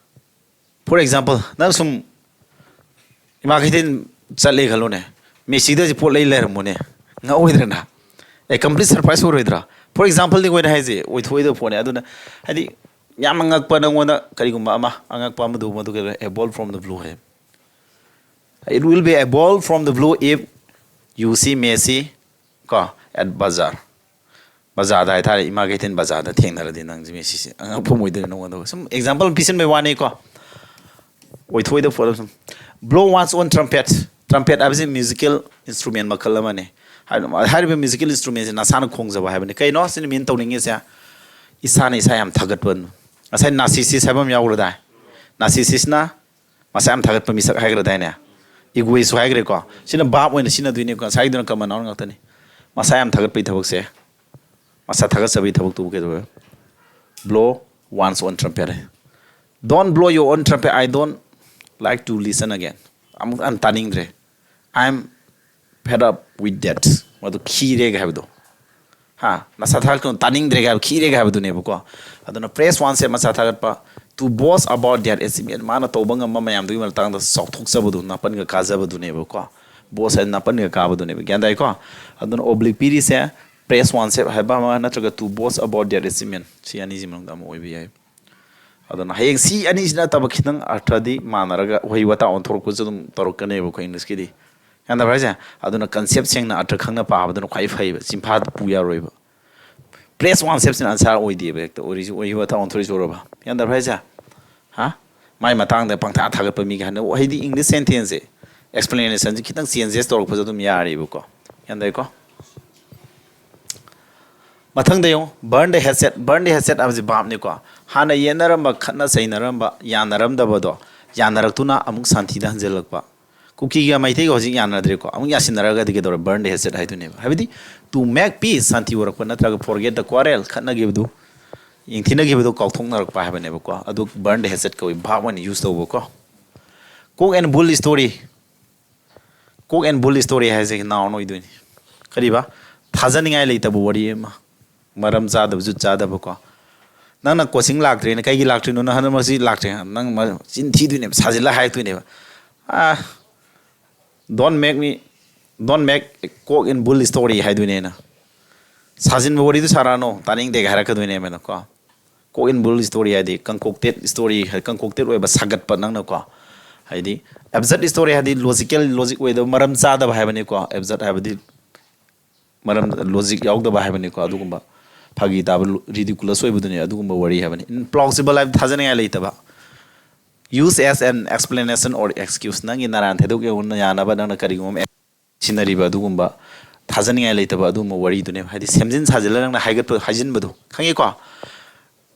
For example, ꯅꯪ ꯁꯨꯝ ꯏꯃꯥ ꯀꯩꯊꯦꯜ ꯆꯠꯂꯦ ꯈꯜꯂꯣꯅꯦ, ꯃꯦꯁꯤꯗ ꯄꯣꯠ ꯂꯩ ꯂꯩꯔꯝꯃꯣꯅꯦ, ꯉꯛꯑꯣꯏꯗ꯭ꯔꯅ? A complete surprise ꯑꯣꯏꯔꯣꯏꯗ꯭ꯔꯥ? For exampleꯅꯤ ꯑꯩꯈꯣꯏꯅ ꯍꯥꯏꯁꯦ, ꯑꯣꯏꯊꯣꯛꯑꯣꯏꯗꯕ ꯄꯣꯠꯅꯦ꯫ ꯑꯗꯨꯅ ꯍꯥꯏꯗꯤ ꯌꯥꯝꯅ ꯉꯛꯄ ꯅꯪꯉꯣꯟꯗ ꯀꯔꯤꯒꯨꯝꯕ ꯑꯃ, ꯑꯉꯛꯄ ꯑꯃꯗꯨ, ꯃꯗꯨ ꯀꯩꯗꯧꯔꯦ? A ball from the blue high. It will be a ball from the blue if you see Messi ꯀꯣ, at bazaar꯫ ꯕꯖꯥꯔꯗ ꯍꯥꯏꯇꯥꯔꯦ, ꯏꯃꯥ ꯀꯩꯊꯦꯜ ꯕꯖꯥꯔꯗ ꯊꯦꯡꯅꯔꯗꯤ ꯅꯪꯁꯦ ꯃꯦꯁꯤꯁꯦ ꯑꯉꯛꯄ ꯑꯃ ꯑꯣꯏꯗꯣꯏꯅꯦ ꯅꯉꯣꯟꯗ꯫ ꯁꯨꯝ example ꯄꯤꯁꯤꯟꯕꯩ ꯋꯥꯅꯤꯀꯣ꯫ ꯑꯣꯏꯊꯣꯛꯑꯣꯏꯗꯕ ꯄꯣꯠ ꯑꯃ ꯁꯨꯝ꯫ Blow one's own trumpet꯫ Trumpet ꯍꯥꯏꯕꯁꯤ musical instrument ꯃꯈꯜ ꯑꯃꯅꯤ꯫ ꯍꯥꯏ-, ꯍꯥꯏꯔꯤꯕ musical instrumentꯁꯦ ꯅꯁꯥꯅ ꯈꯣꯡꯖꯕ ꯍꯥꯏꯕꯅꯤ꯫ ꯀꯩꯅꯣ ꯁꯤꯅ mean ꯇꯧꯅꯤꯡꯉꯤꯁꯦ? ꯏꯁꯥꯅ ꯏꯁꯥ ꯌꯥꯝ ꯊꯥꯒꯠꯄ꯫ ꯉꯁꯥꯏ narcissist ꯍꯥꯏꯕ ꯑꯃ ꯌꯥꯎꯈ꯭ꯔꯗꯥꯏ? Narcissistꯅ ꯃꯁꯥ ꯌꯥꯝ ꯊꯥꯒꯠꯄ ꯃꯤꯁꯛ ꯍꯥꯏꯈ꯭ꯔꯗꯥꯏꯅꯦ? Egoistꯁꯨ ꯍꯥꯏꯈ꯭ꯔꯦꯀꯣ꯫ ꯁꯤꯅ verb ꯑꯣꯏꯅ ꯁꯤꯖꯤꯟꯅꯗꯣꯏꯅꯦꯀꯣ꯫ ꯉꯁꯥꯏꯒꯤꯗꯨꯅ common noun ꯉꯥꯛꯇꯅꯤ꯫ ꯃꯁꯥ ꯌꯥꯝ ꯊꯥꯒꯠꯄꯒꯤ ꯊꯕꯛꯁꯦ, ꯃꯁꯥ ꯊꯥꯒꯠꯆꯕꯒꯤ ꯊꯕꯛꯇꯨꯕꯨ ꯀꯩꯗꯧꯋꯦ? Blow one's own trumpet high. Don't blow your own trumpet, I don't like to listen again. ꯑꯃꯨꯛ ꯍꯟꯅ ꯇꯥꯅꯤꯡꯗ꯭ꯔꯦ꯫ I'm fed up with that. ꯃꯗꯨ ꯈꯤꯔꯦꯒ ꯍꯥꯏꯕꯗꯣ꯫ ꯍꯥ? ꯃꯁꯥ ꯊꯥꯒꯠꯀꯅꯨ, ꯇꯥꯅꯤꯡꯗ꯭ꯔꯦꯒ ꯍꯥꯏꯕ, ꯈꯤꯔꯦꯒ ꯍꯥꯏꯕꯗꯨꯅꯦꯕꯀꯣ꯫ ꯑꯗꯨꯅ praise oneself, ꯃꯁꯥ ꯊꯥꯒꯠꯄ, to boast about their achievement, ꯃꯥꯅ ꯇꯧꯕ ꯉꯝꯕ ꯃꯌꯥꯝꯗꯨꯒꯤ ꯃꯇꯥꯡꯗ ꯆꯥꯎꯊꯣꯛꯆꯕꯗꯨ, ꯅꯥꯄꯟꯒ ꯀꯥꯖꯕꯗꯨꯅꯦꯕꯀꯣ꯫ Boast ꯍꯥꯏꯗꯤ ꯅꯥꯄꯟꯒ ꯀꯥꯕꯗꯨꯅꯦꯕ꯫ ꯒ꯭ꯌꯥꯟ ꯇꯥꯏꯀꯣ? ꯑꯗꯨꯅ oblique ꯄꯤꯔꯤꯁꯦ praise oneself ꯍꯥꯏꯕ ꯑꯃ ꯅꯠꯇ꯭ꯔꯒ to boast about their achievement, ꯁꯤ ꯑꯅꯤꯁꯤ ꯃꯅꯨꯡꯗ ꯑꯃ ꯑꯣꯏꯕ ꯌꯥꯏ꯫ ꯑꯗꯨꯅ ꯍꯌꯦꯡ ꯁꯤ ꯑꯅꯤꯁꯤ ꯅꯠꯇꯕ ꯈꯤꯇꯪ ꯑꯔꯊꯗꯤ ꯃꯥꯟꯅꯔꯒ ꯋꯥꯍꯩ ꯋꯥꯇꯥ ꯑꯣꯟꯊꯣꯔꯛꯄꯁꯨ ꯑꯗꯨꯝ ꯇꯧꯔꯛꯀꯅꯦꯕꯀꯣ Englishꯀꯤꯗꯤ꯫ ꯒ꯭ꯌꯥꯟ ꯇꯥꯕ꯭ꯔꯥ ꯍꯥꯏꯁꯦ? ꯑꯗꯨꯅ concept ꯁꯦꯡꯅ ꯑꯔꯊ ꯈꯪꯅ ꯄꯥꯕꯗꯨꯅ ꯈ꯭ꯋꯥꯏ ꯐꯩꯕ꯫ ꯆꯤꯟꯐꯥꯗ ꯄꯨ ꯌꯥꯔꯣꯏꯕ꯫ Praise oneselfꯁꯤꯅ answer ꯑꯣꯏꯗꯦꯕ ꯍꯦꯛꯇ꯫ ꯑꯣꯏꯔꯤꯁꯤ ꯋꯥꯍꯩ ꯋꯥꯇꯥ ꯑꯣꯟꯊꯣꯔꯛꯏꯁꯤ ꯎꯔꯕ? ꯒ꯭ꯌꯥꯟ ꯇꯥꯕ꯭ꯔꯥ ꯍꯥꯏꯁꯦ? ꯍꯥ? ꯃꯥꯏ ꯃꯇꯥꯡꯗ ꯄꯪꯊꯥ ꯊꯥꯒꯠꯄ ꯃꯤꯒ ꯍꯥꯏꯅ ꯋꯥꯍꯩꯗꯤ English sentenceꯁꯦ, explanationꯁꯦ ꯈꯤꯇꯪ changesꯁꯦ ꯇꯧꯔꯛꯄꯁꯨ ꯑꯗꯨꯝ ꯌꯥꯔꯤꯕꯀꯣ꯫ ꯒ꯭ꯌꯥꯟ ꯇꯥꯏꯀꯣ? ꯃꯊꯪꯗ ꯌꯦꯡꯉꯨ, burn the hatchet꯫ Burn the hatchet ꯍꯥꯏꯕꯁꯤ verbꯅꯤꯀꯣ꯫ ꯍꯥꯟꯅ ꯌꯦꯠꯅꯔꯝꯕ, ꯈꯠꯅ ꯆꯩꯅꯔꯝꯕ, ꯌꯥꯅꯔꯝꯗꯕꯗꯣ ꯌꯥꯅꯔꯛꯇꯨꯅ ꯑꯃꯨꯛ ꯁꯥꯟꯇꯤꯗ ꯍꯟꯖꯤꯜꯂꯛꯄ꯫ ꯀꯨꯀꯤꯒ ꯃꯩꯇꯩꯒ ꯍꯧꯖꯤꯛ ꯌꯥꯅꯗ꯭ꯔꯦꯀꯣ, ꯑꯃꯨꯛ ꯌꯥꯁꯤꯟꯅꯔꯒꯗꯤ ꯀꯩꯗꯧꯔꯦ? Burn the hatchet ꯍꯥꯏꯗꯣꯏꯅꯦꯕ꯫ ꯍꯥꯏꯕꯗꯤ to make peace, ꯁꯥꯟꯇꯤ ꯄꯨꯔꯛꯄ ꯅꯠꯇ꯭ꯔꯒ forget the quarrel, ꯈꯠꯅꯈꯤꯕꯗꯨ, ꯌꯦꯡꯊꯤꯅꯈꯤꯕꯗꯨ ꯀꯥꯎꯊꯣꯛꯅꯔꯛꯄ ꯍꯥꯏꯕꯅꯦꯕꯀꯣ꯫ ꯑꯗꯨ burn the hatchet ꯀꯧꯏ, verb ꯑꯣꯏꯅ use ꯇꯧꯕꯀꯣ꯫ Cock and bull story꯫ Cock and bull story ꯍꯥꯏꯁꯦ noun ꯑꯣꯏꯗꯣꯏꯅꯤ꯫ ꯀꯔꯤꯕ? ꯊꯥꯖꯅꯤꯡꯉꯥꯏ ꯂꯩꯇꯕ ꯋꯥꯔꯤ ꯑꯃ, ꯃꯔꯝ ꯆꯥꯗꯕ, ꯖꯨꯠ ꯆꯥꯗꯕꯀꯣ꯫ ꯅꯪꯅ coaching ꯂꯥꯛꯇ꯭ꯔꯦꯅ, "ꯀꯩꯒꯤ ꯂꯥꯛꯇ꯭ꯔꯤꯅꯣ? ꯅꯪ ꯍꯟꯗꯛ ꯃꯔꯛꯁꯤ ꯂꯥꯛꯇ꯭ꯔꯦ?" ꯅꯪ ꯃ-, ꯆꯤꯟ ꯊꯤꯗꯣꯏꯅꯦꯕ, ꯁꯥꯖꯤꯜꯂ ꯍꯥꯏꯔꯛꯇꯣꯏꯅꯦꯕ꯫ "ꯑꯥ, don't make me, don't make a cock and bull story" ꯍꯥꯏꯗꯣꯏꯅꯦ ꯑꯩꯅ꯫ "ꯁꯥꯖꯤꯟꯕ ꯋꯥꯔꯤꯗꯨ ꯁꯥꯔꯛꯑꯅꯣ, ꯇꯥꯅꯤꯡꯗꯦꯒ" ꯍꯥꯏꯔꯛꯀꯗꯣꯏꯅꯦꯕ ꯑꯩꯅꯀꯣ꯫ Cock and bull story ꯍꯥꯏꯗꯤ concocted story, concocted ꯑꯣꯏꯕ, ꯁꯥꯒꯠꯄ ꯅꯪꯅꯀꯣ꯫ ꯍꯥꯏꯗꯤ absurd story ꯍꯥꯏꯗꯤ logical, logic ꯑꯣꯏꯗꯕ, ꯃꯔꯝ ꯆꯥꯗꯕ ꯍꯥꯏꯕꯅꯤꯀꯣ꯫ Absurd ꯍꯥꯏꯕꯗꯤ ꯃꯔꯝ, logic ꯌꯥꯎꯗꯕ ꯍꯥꯏꯕꯅꯤꯀꯣ꯫ ꯑꯗꯨꯒꯨꯝꯕ ꯐꯥꯒꯤ ꯇꯥꯕ, ridiculous ꯑꯣꯏꯕꯗꯨꯅꯤ, ꯑꯗꯨꯒꯨꯝꯕ ꯋꯥꯔꯤ ꯍꯥꯏꯕꯅꯤ꯫ Implausible ꯍꯥꯏꯕꯗꯤ ꯊꯥꯖꯅꯤꯡꯉꯥꯏ ꯂꯩꯇꯕ꯫ Use as an explanation or excuse, ꯅꯪꯒꯤ ꯅꯔꯥꯟ ꯊꯩꯗꯣꯛ ꯌꯥꯅꯕ ꯅꯪꯅ ꯀꯔꯤꯒꯨꯝꯕ ꯑꯃ ꯁꯤꯟꯅꯔꯤꯕ ꯑꯗꯨꯒꯨꯝꯕ ꯊꯥꯖꯅꯤꯡꯉꯥꯏ ꯂꯩꯇꯕ ꯑꯗꯨꯒꯨꯝꯕ ꯋꯥꯔꯤꯗꯨꯅꯦꯕ꯫ ꯍꯥꯏꯗꯤ ꯁꯦꯝꯖꯤꯟ ꯁꯥꯖꯤꯜꯂ ꯅꯪꯅ ꯍꯥꯏꯒꯠꯄ, ꯍꯥꯏꯖꯤꯟꯕꯗꯣ, ꯈꯪꯉꯤꯀꯣ?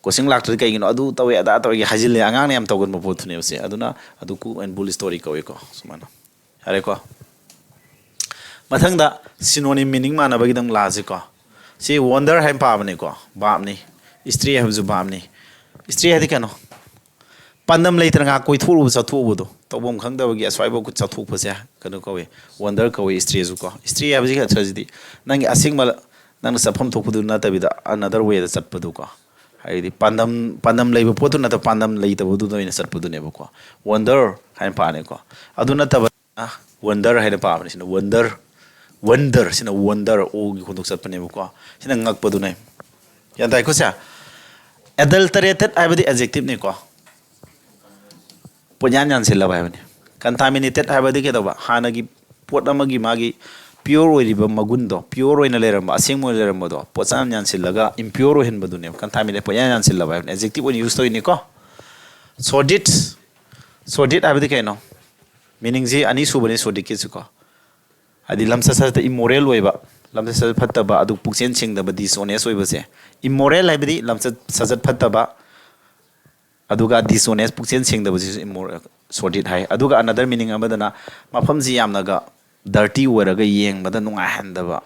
ꯀꯣꯆꯤꯡ ꯂꯥꯛꯇ꯭ꯔꯗꯤ ꯀꯩꯒꯤꯅꯣ, ꯑꯗꯨ ꯇꯧꯋꯦ, ꯑꯗꯥ ꯇꯧꯋꯦ ꯍꯥꯏꯖꯤꯜꯂꯦ꯫ ꯑꯉꯥꯡꯅ ꯌꯥꯝ ꯇꯧꯒꯟꯕ ꯄꯣꯠꯇꯨꯅꯦꯕ ꯁꯦ꯫ ꯑꯗꯨꯅ ꯑꯗꯨ cook and bull story ꯀꯧꯏꯀꯣ꯫ ꯁꯨꯃꯥꯏꯅ꯫ ꯌꯥꯔꯦꯀꯣ? ꯃꯊꯪꯗ synonym meaning ꯃꯥꯟꯅꯕꯒꯤꯗꯪ ꯂꯥꯛꯑꯁꯤꯀꯣ꯫ ꯁꯤ wonder ꯍꯥꯏꯅ ꯄꯥꯕꯅꯤꯀꯣ, verb ꯅꯤ꯫ Stray ꯍꯥꯏꯕꯁꯨ verb ꯅꯤ꯫ Stray ꯍꯥꯏꯗꯤ ꯀꯩꯅꯣ? ꯄꯥꯟꯗꯝ ꯂꯩꯇꯅ ꯉꯥꯏꯍꯥꯛ ꯀꯣꯏꯊꯣꯛꯎꯕ, ꯆꯠꯊꯣꯛꯎꯕꯗꯣ, ꯇꯧꯐꯝ ꯈꯪꯗꯕꯒꯤ ꯑꯁ꯭ꯋꯥꯏꯐꯥꯎ ꯆꯠꯊꯣꯛꯄꯁꯦ ꯀꯩꯅꯣ ꯀꯧꯏ, wonder ꯀꯧꯏ꯫ Stray ꯁꯨ ꯀꯣ꯫ Stray ꯍꯥꯏꯕꯁꯤꯒꯤ ꯑꯔꯊꯁꯤꯗꯤ ꯅꯪꯒꯤ ꯑꯁꯦꯡꯕ, ꯅꯪꯅ ꯆꯠꯐꯝ ꯊꯣꯛꯄꯗꯨ ꯅꯠꯇꯕꯤꯗ another way ꯗ ꯆꯠꯄꯗꯨꯀꯣ꯫ ꯍꯥꯏꯗꯤ ꯄꯥꯟꯗꯝ, ꯄꯥꯟꯗꯝ ꯂꯩꯕ ꯄꯣꯠꯇꯨ ꯅꯠꯇꯕ, ꯄꯥꯟꯗꯝ ꯂꯩꯇꯕꯗꯨꯗ ꯑꯣꯏꯅ ꯆꯠꯄꯗꯨꯅꯦꯕꯀꯣ꯫ Wonder ꯍꯥꯏꯅ ꯄꯥꯅꯤꯀꯣ꯫ ꯑꯗꯨ ꯅꯠꯇꯕ wonder ꯍꯥꯏꯅ ꯄꯥꯕꯅꯤ꯫ ꯁꯤꯅ wonder, wonder, ꯁꯤꯅ wonder, ꯑꯣꯒꯤ ꯈꯣꯟꯊꯣꯛ ꯆꯠꯄꯅꯦꯕꯀꯣ꯫ ꯁꯤꯅ ꯉꯛꯄꯗꯨꯅꯦ꯫ ꯒ꯭ꯌꯥꯟ ꯇꯥꯏꯀꯣ ꯁꯦ? Adulterated ꯍꯥꯏꯕꯗꯤ adjective ꯅꯤꯀꯣ꯫ ꯄꯣꯠꯌꯥꯟ ꯌꯥꯟꯁꯤꯜꯂꯕ ꯍꯥꯏꯕꯅꯤ꯫ Contaminated ꯍꯥꯏꯕꯗꯤ ꯀꯩꯗꯧꯕ? ꯍꯥꯟꯅꯒꯤ ꯄꯣꯠ ꯑꯃꯒꯤ ꯃꯥꯒꯤ pure ꯑꯣꯏꯔꯤꯕ ꯃꯒꯨꯟꯗꯣ, pure ꯑꯣꯏꯅ ꯂꯩꯔꯝꯕ, ꯑꯁꯦꯡꯕ ꯑꯣꯏꯅ ꯂꯩꯔꯝꯕꯗꯣ, ꯄꯣꯠꯌꯥꯟ ꯌꯥꯟꯁꯤꯜꯂꯒ impure ꯑꯣꯏꯍꯟꯕꯗꯨꯅꯦꯕ contaminate, ꯄꯣꯠꯌꯥꯟ ꯌꯥꯟꯁꯤꯜꯂꯕ ꯍꯥꯏꯕꯅꯤ꯫ Adjective ꯑꯣꯏꯅ use ꯇꯧꯔꯤꯅꯤꯀꯣ꯫ Sordid, sordid ꯍꯥꯏꯕꯗꯤ ꯀꯩꯅꯣ? Meaning ꯁꯤ ꯑꯅꯤ ꯁꯨꯕꯅꯤ sordid ꯀꯤꯁꯤꯀꯣ꯫ ꯍꯥꯏꯗꯤ ꯂꯝꯆꯠ ꯁꯥꯖꯠꯇ immoral ꯑꯣꯏꯕ, ꯂꯝꯆꯠ ꯁꯥꯖꯠ ꯐꯠꯇꯕ, ꯑꯗꯨ ꯄꯨꯛꯆꯦꯜ ꯁꯦꯡꯗꯕ, dishonest ꯑꯣꯏꯕꯁꯦ꯫ Immoral ꯍꯥꯏꯕꯗꯤ ꯂꯝꯆꯠ ꯁꯥꯖꯠ ꯐꯠꯇꯕ, ꯑꯗꯨꯒ dishonest, ꯄꯨꯛꯆꯦꯜ ꯁꯦꯡꯗꯕꯁꯤꯁꯨ immoral, sordid ꯍꯥꯏ꯫ ꯑꯗꯨꯒ another meaning ꯑꯃꯗꯅ ꯃꯐꯝꯁꯤ ꯌꯥꯝꯅꯒ dirty ꯑꯣꯏꯔꯒ ꯌꯦꯡꯕꯗ ꯅꯨꯡꯉꯥꯏꯍꯟꯗꯕ,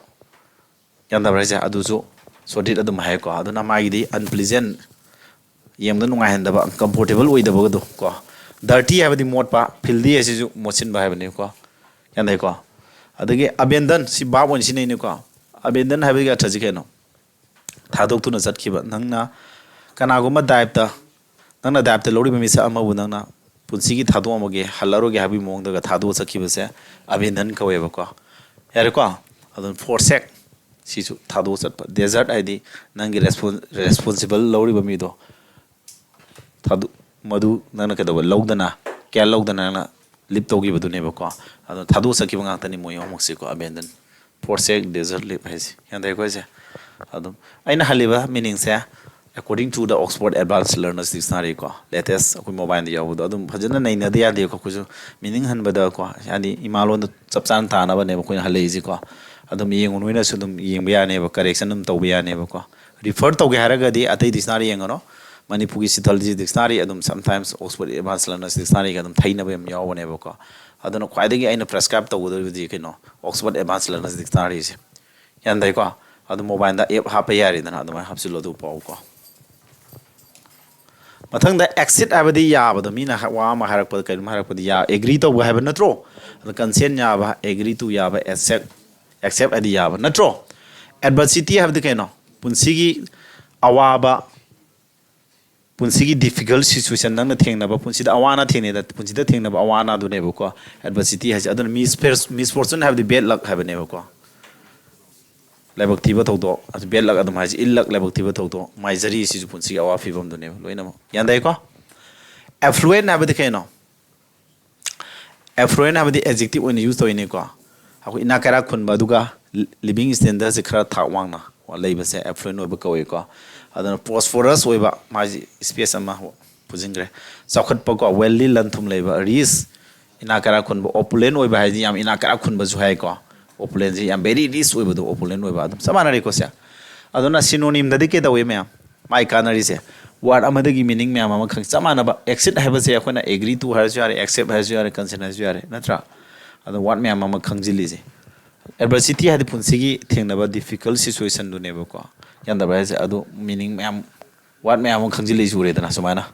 ꯒ꯭ꯌꯥꯟ ꯇꯥꯕ꯭ꯔꯥ ꯍꯥꯏꯁꯦ? ꯑꯗꯨꯁꯨ sordid ꯑꯗꯨꯝ ꯍꯥꯏꯀꯣ꯫ ꯑꯗꯨꯅ ꯃꯥꯒꯤꯗꯤ unpleasant, ꯌꯦꯡꯕꯗ ꯅꯨꯡꯉꯥꯏꯍꯟꯗꯕ, uncomfortable ꯑꯣꯏꯗꯕꯒꯗꯣ ꯀꯣ꯫ Dirty ꯍꯥꯏꯕꯗꯤ ꯃꯣꯠꯄ, filthy ꯍꯥꯏꯁꯤꯁꯨ ꯃꯣꯠꯁꯤꯟꯕ ꯍꯥꯏꯕꯅꯤꯀꯣ꯫ ꯒ꯭ꯌꯥꯟ ꯇꯥꯏꯀꯣ? ꯑꯗꯒꯤ abandon, ꯁꯤ verb ꯑꯣꯏꯅ ꯁꯤꯖꯤꯟꯅꯩꯅꯤꯀꯣ꯫ Abandon ꯍꯥꯏꯕꯒꯤ ꯑꯔꯊꯁꯤ ꯀꯩꯅꯣ? ꯊꯥꯗꯣꯛꯇꯨꯅ ꯆꯠꯈꯤꯕ꯫ ꯅꯪꯅ ꯀꯅꯥꯒꯨꯝꯕ ꯗꯥꯏꯞꯇ, ꯅꯪꯅ ꯗꯥꯏꯞꯇ ꯂꯧꯔꯤꯕ ꯃꯤꯁꯛ ꯑꯃꯕꯨ ꯅꯪꯅ ꯄꯨꯟꯁꯤꯒꯤ ꯊꯥꯗꯣꯛꯑꯝꯃꯒꯦ, ꯍꯜꯂꯔꯣꯏꯒꯦ ꯍꯥꯏꯕꯒꯤ ꯃꯑꯣꯡꯗꯒ ꯊꯥꯗꯣꯛꯑ ꯆꯠꯈꯤꯕꯁꯦ abandon ꯀꯧꯋꯦꯕꯀꯣ꯫ ꯌꯥꯔꯦꯀꯣ? ꯑꯗꯨꯅ forsake, ꯁꯤꯁꯨ ꯊꯥꯗꯣꯛꯑ ꯆꯠꯄ꯫ Desert ꯍꯥꯏꯗꯤ ꯅꯪꯒꯤ respon-, responsible ꯂꯧꯔꯤꯕ ꯃꯤꯗꯣ ꯊꯥꯗꯣꯛ-, ꯃꯗꯨ ꯅꯪꯅ ꯀꯩꯗꯧꯕ, ꯂꯧꯗꯅ, care ꯂꯧꯗꯅ ꯅꯪꯅ leave ꯇꯧꯈꯤꯕꯗꯨꯅꯦꯕꯀꯣ꯫ ꯑꯗꯣ ꯊꯥꯗꯣꯛꯑ ꯆꯠꯈꯤꯕ ꯉꯥꯛꯇꯅꯤ ꯃꯣꯏ ꯑꯍꯨꯝꯃꯛꯁꯦꯀꯣ, abandon, forsake, desert, leave ꯍꯥꯏꯁꯦ꯫ ꯒ꯭ꯌꯥꯟ ꯇꯥꯏꯀꯣ ꯑꯩꯁꯦ? ꯑꯗꯨꯝ ꯑꯩꯅ ꯍꯜꯂꯤꯕ meaning say, according to the Oxford Advanced Learners Dictionary ꯀꯣ, latest ꯑꯩꯈꯣꯏ mobile ꯗ ꯌꯥꯎꯕꯗꯣ, ꯑꯗꯨꯝ ꯐꯖꯅ ꯅꯩꯅꯗ ꯌꯥꯗꯦꯀꯣ꯫ ꯑꯩꯈꯣꯏꯁꯨ meaning ꯍꯟꯕꯗꯀꯣ, ꯍꯥꯏꯗꯤ ꯏꯃꯥꯂꯣꯟꯗ ꯆꯞ ꯆꯥꯅ ꯇꯥꯅꯕꯅꯦꯕ ꯑꯩꯈꯣꯏꯅ ꯍꯜꯂꯛꯏꯁꯦꯀꯣ꯫ ꯑꯗꯨꯝ ꯌꯦꯡꯉꯨ, ꯅꯣꯏꯅꯁꯨ ꯑꯗꯨꯝ ꯌꯦꯡꯕ ꯌꯥꯅꯦꯕ, correction ꯑꯗꯨꯝ ꯇꯧꯕ ꯌꯥꯅꯦꯕꯀꯣ꯫ ꯔꯤꯐꯔ ꯇꯧꯒꯦ ꯍꯥꯏꯔꯒꯗꯤ ꯑꯇꯩ ꯗꯤꯛꯁꯅꯥꯔꯤ ꯌꯦꯡꯒꯅꯣ, ꯃꯅꯤꯄꯨꯔꯒꯤ ꯁꯤꯊꯜꯁꯤ ꯗꯤꯛꯁꯅꯥꯔꯤ ꯑꯗꯨꯝ sometimes Oxford Advanced Learners Dictionaryꯒ ꯑꯗꯨꯝ ꯊꯩꯅꯕ ꯌꯥꯝ ꯌꯥꯎꯕꯅꯦꯕꯀꯣ꯫ ꯑꯗꯨꯅ ꯈ꯭ꯋꯥꯏꯗꯒꯤ ꯑꯩꯅ ꯄ꯭ꯔꯦꯁꯀ꯭ꯔꯥꯏꯕ ꯇꯧꯒꯗꯧꯔꯤꯕꯗꯤ ꯀꯩꯅꯣ, Oxford Advanced Learners Dictionaryꯁꯦ꯫ ꯒ꯭ꯌꯥꯟ ꯇꯥꯏꯀꯣ? ꯑꯗꯨ ꯃꯣꯕꯥꯏꯜꯗ ꯑꯦꯞ ꯍꯥꯞꯄ ꯌꯥꯔꯦꯗꯅ, ꯑꯗꯨꯃꯥꯏꯅ ꯍꯥꯞꯆꯤꯜꯂꯣ ꯑꯗꯨ ꯄꯥꯎꯀꯣ꯫ ꯃꯊꯪꯗ ꯑꯦꯛꯁꯤꯠ ꯍꯥꯏꯕꯗꯤ ꯌꯥꯕꯗꯣ, ꯃꯤꯅ ꯍ-, ꯋꯥ ꯑꯃ ꯍꯥꯏꯔꯛꯄꯗ, ꯀꯩꯅꯣꯝ ꯍꯥꯏꯔꯛꯄꯗ ꯌꯥ ꯑꯦꯒ꯭ꯔꯤ ꯇꯧꯕ ꯍꯥꯏꯕ ꯅꯠꯇ꯭ꯔꯣ? ꯑꯗꯣ ꯀꯟꯁꯦꯟ ꯌꯥꯕ, ꯑꯦꯒ꯭ꯔꯤ ꯇꯨ ꯌꯥꯕ, ꯑꯦꯛꯁꯦꯞ ꯑꯦꯛꯁꯦꯞ ꯍꯥꯏꯗꯤ ꯌꯥꯕ ꯅꯠꯇ꯭ꯔꯣ? ꯑꯦꯗꯚꯔꯁꯤꯇꯤ ꯍꯥꯏꯕꯗꯤ ꯀꯩꯅꯣ? ꯄꯨꯟꯁꯤꯒꯤ ꯑꯋꯥꯕ, ꯄꯨꯟꯁꯤꯒꯤ ꯗꯤꯐꯤꯀꯜꯠ ꯁꯤꯆꯨꯋꯦꯁꯟ ꯅꯪꯅ ꯊꯦꯡꯅꯕ, ꯄꯨꯟꯁꯤꯗ ꯑꯋꯥ ꯑꯅꯥ ꯊꯦꯡꯅꯩꯗ, ꯄꯨꯟꯁꯤꯗ ꯊꯦꯡꯅꯕ ꯑꯋꯥ ꯑꯅꯥꯗꯨꯅꯦꯕꯀꯣ ꯑꯦꯗꯚꯔꯁꯤꯇꯤ ꯍꯥꯏꯁꯦ꯫ ꯑꯗꯨꯅ ꯃꯤꯁ-, ꯃꯤꯁꯐꯣꯔꯆꯨꯟ ꯍꯥꯏꯕꯗꯤ ꯕꯦꯗ ꯂꯛ ꯍꯥꯏꯕꯅꯦꯕꯀꯣ꯫ ꯂꯥꯏꯕꯛ ꯊꯤꯕ ꯊꯧꯗꯣꯛ, ꯑꯗꯨ ꯕꯦꯗ ꯂꯛ ꯑꯗꯨꯝ ꯍꯥꯏꯁꯦ, ꯏꯜ ꯂꯛ, ꯂꯥꯏꯕꯛ ꯊꯤꯕ ꯊꯧꯗꯣꯛ, ꯃꯥꯏꯖꯔꯤ ꯁꯤꯁꯨ ꯄꯨꯟꯁꯤꯒꯤ ꯑꯋꯥ ꯐꯤꯕꯝꯗꯨꯅꯦꯕ ꯂꯣꯏꯅꯃꯛ꯫ ꯒ꯭ꯌꯥꯟ ꯇꯥꯏꯀꯣ? ꯑꯦꯐ꯭ꯂꯨꯋꯦꯟ ꯍꯥꯏꯕꯗꯤ ꯀꯩꯅꯣ? ꯑꯦꯐ꯭ꯂꯨꯋꯦꯟ ꯍꯥꯏꯕꯗꯤ ꯑꯦꯗꯖꯦꯛꯇꯤꯚ ꯑꯣꯏꯅ ꯌꯨꯁ ꯇꯧꯔꯤꯅꯤꯀꯣ꯫ ꯑꯩꯈꯣꯏ ꯏꯅꯥꯛ ꯀꯩꯔꯥꯛ ꯈꯨꯟꯕ, ꯑꯗꯨꯒ ꯂꯤꯕꯤꯡ ꯁ꯭ꯇꯦꯟꯗꯔꯠꯁꯦ ꯈꯔ ꯊꯥꯛ ꯋꯥꯡꯅ ꯂꯩꯕꯁꯦ ꯑꯦꯐ꯭ꯂꯨꯋꯦꯟ ꯑꯣꯏꯕ ꯀꯧꯏꯀꯣ꯫ ꯑꯗꯨꯅ ꯄ꯭ꯔꯣꯁꯄꯔꯁ ꯑꯣꯏꯕ, ꯃꯥꯁꯤ ꯁ꯭ꯄꯦꯁ ꯑꯃ ꯄꯨꯁꯤꯟꯈ꯭ꯔꯦ꯫ ꯆꯥꯎꯈꯠꯄꯀꯣ, ꯋꯦꯜꯗꯤ, ꯂꯟ ꯊꯨꯝ ꯂꯩꯕ, ꯔꯤꯁ, ꯏꯅꯥꯛ ꯀꯩꯔꯥꯛ ꯈꯨꯟꯕ, ꯑꯣꯄꯨꯂꯦꯟ ꯑꯣꯏꯕ ꯍꯥꯏꯗꯤ ꯌꯥꯝ ꯏꯅꯥꯛ ꯀꯩꯔꯥꯛ ꯈꯨꯟꯕꯁꯨ ꯍꯥꯏꯀꯣ꯫ ꯑꯣꯄꯨꯂꯦꯟꯁꯤ ꯌꯥꯝ ꯚꯦꯔꯤ ꯔꯤꯁ ꯑꯣꯏꯕꯗꯣ, ꯑꯣꯄꯨꯂꯦꯟ ꯑꯣꯏꯕ, ꯑꯗꯨꯝ ꯆꯞ ꯃꯥꯟꯅꯔꯦꯀꯣ ꯁꯦ꯫ ꯑꯗꯨꯅ ꯁꯤꯅꯣꯅꯤꯝꯗꯗꯤ ꯀꯩꯗꯧꯏ ꯃꯌꯥꯝ? ꯃꯥꯏ ꯀꯥꯟꯅꯔꯤꯁꯦ, ꯋꯥꯔꯗ ꯑꯃꯗꯒꯤ ꯃꯤꯅꯤꯡ ꯃꯌꯥꯝ ꯑꯃ ꯈꯪ-, ꯆꯞ ꯃꯥꯟꯅꯕ꯫ ꯑꯦꯛꯁꯤꯠ ꯍꯥꯏꯕꯁꯦ ꯑꯩꯈꯣꯏꯅ ꯑꯦꯒ꯭ꯔꯤ ꯇꯨ ꯍꯥꯏꯔꯁꯨ ꯌꯥꯔꯦ, ꯑꯦꯛꯁꯦꯞ ꯍꯥꯏꯔꯁꯨ ꯌꯥꯔꯦ, ꯀꯟꯁꯦꯟ ꯍꯥꯏꯔꯁꯨ ꯌꯥꯔꯦ, ꯅꯠꯇ꯭ꯔꯥ? ꯑꯗꯣ ꯋꯥꯔꯗ ꯃꯌꯥꯝ ꯑꯃ ꯈꯪꯖꯤꯜꯂꯤꯁꯦ꯫ ꯑꯦꯗꯚꯔꯁꯤꯇꯤ ꯍꯥꯏꯗꯤ ꯄꯨꯟꯁꯤꯒꯤ ꯊꯦꯡꯅꯕ ꯗꯤꯐꯤꯀꯜꯠ ꯁꯤꯆꯨꯋꯦꯁꯟꯗꯨꯅꯦꯕꯀꯣ꯫ ꯒ꯭ꯌꯥꯟ ꯇꯥꯕ꯭ꯔꯥ ꯍꯥꯏꯁꯦ? ꯑꯗꯣ ꯃꯤꯅꯤꯡ ꯃꯌꯥꯝ, ꯋꯥꯔꯗ ꯃꯌꯥꯝ ꯑꯃ ꯈꯪꯖꯤꯜꯂꯤꯁꯦ, ꯎꯔꯦꯗꯅ ꯁꯨꯃꯥꯏꯅ꯫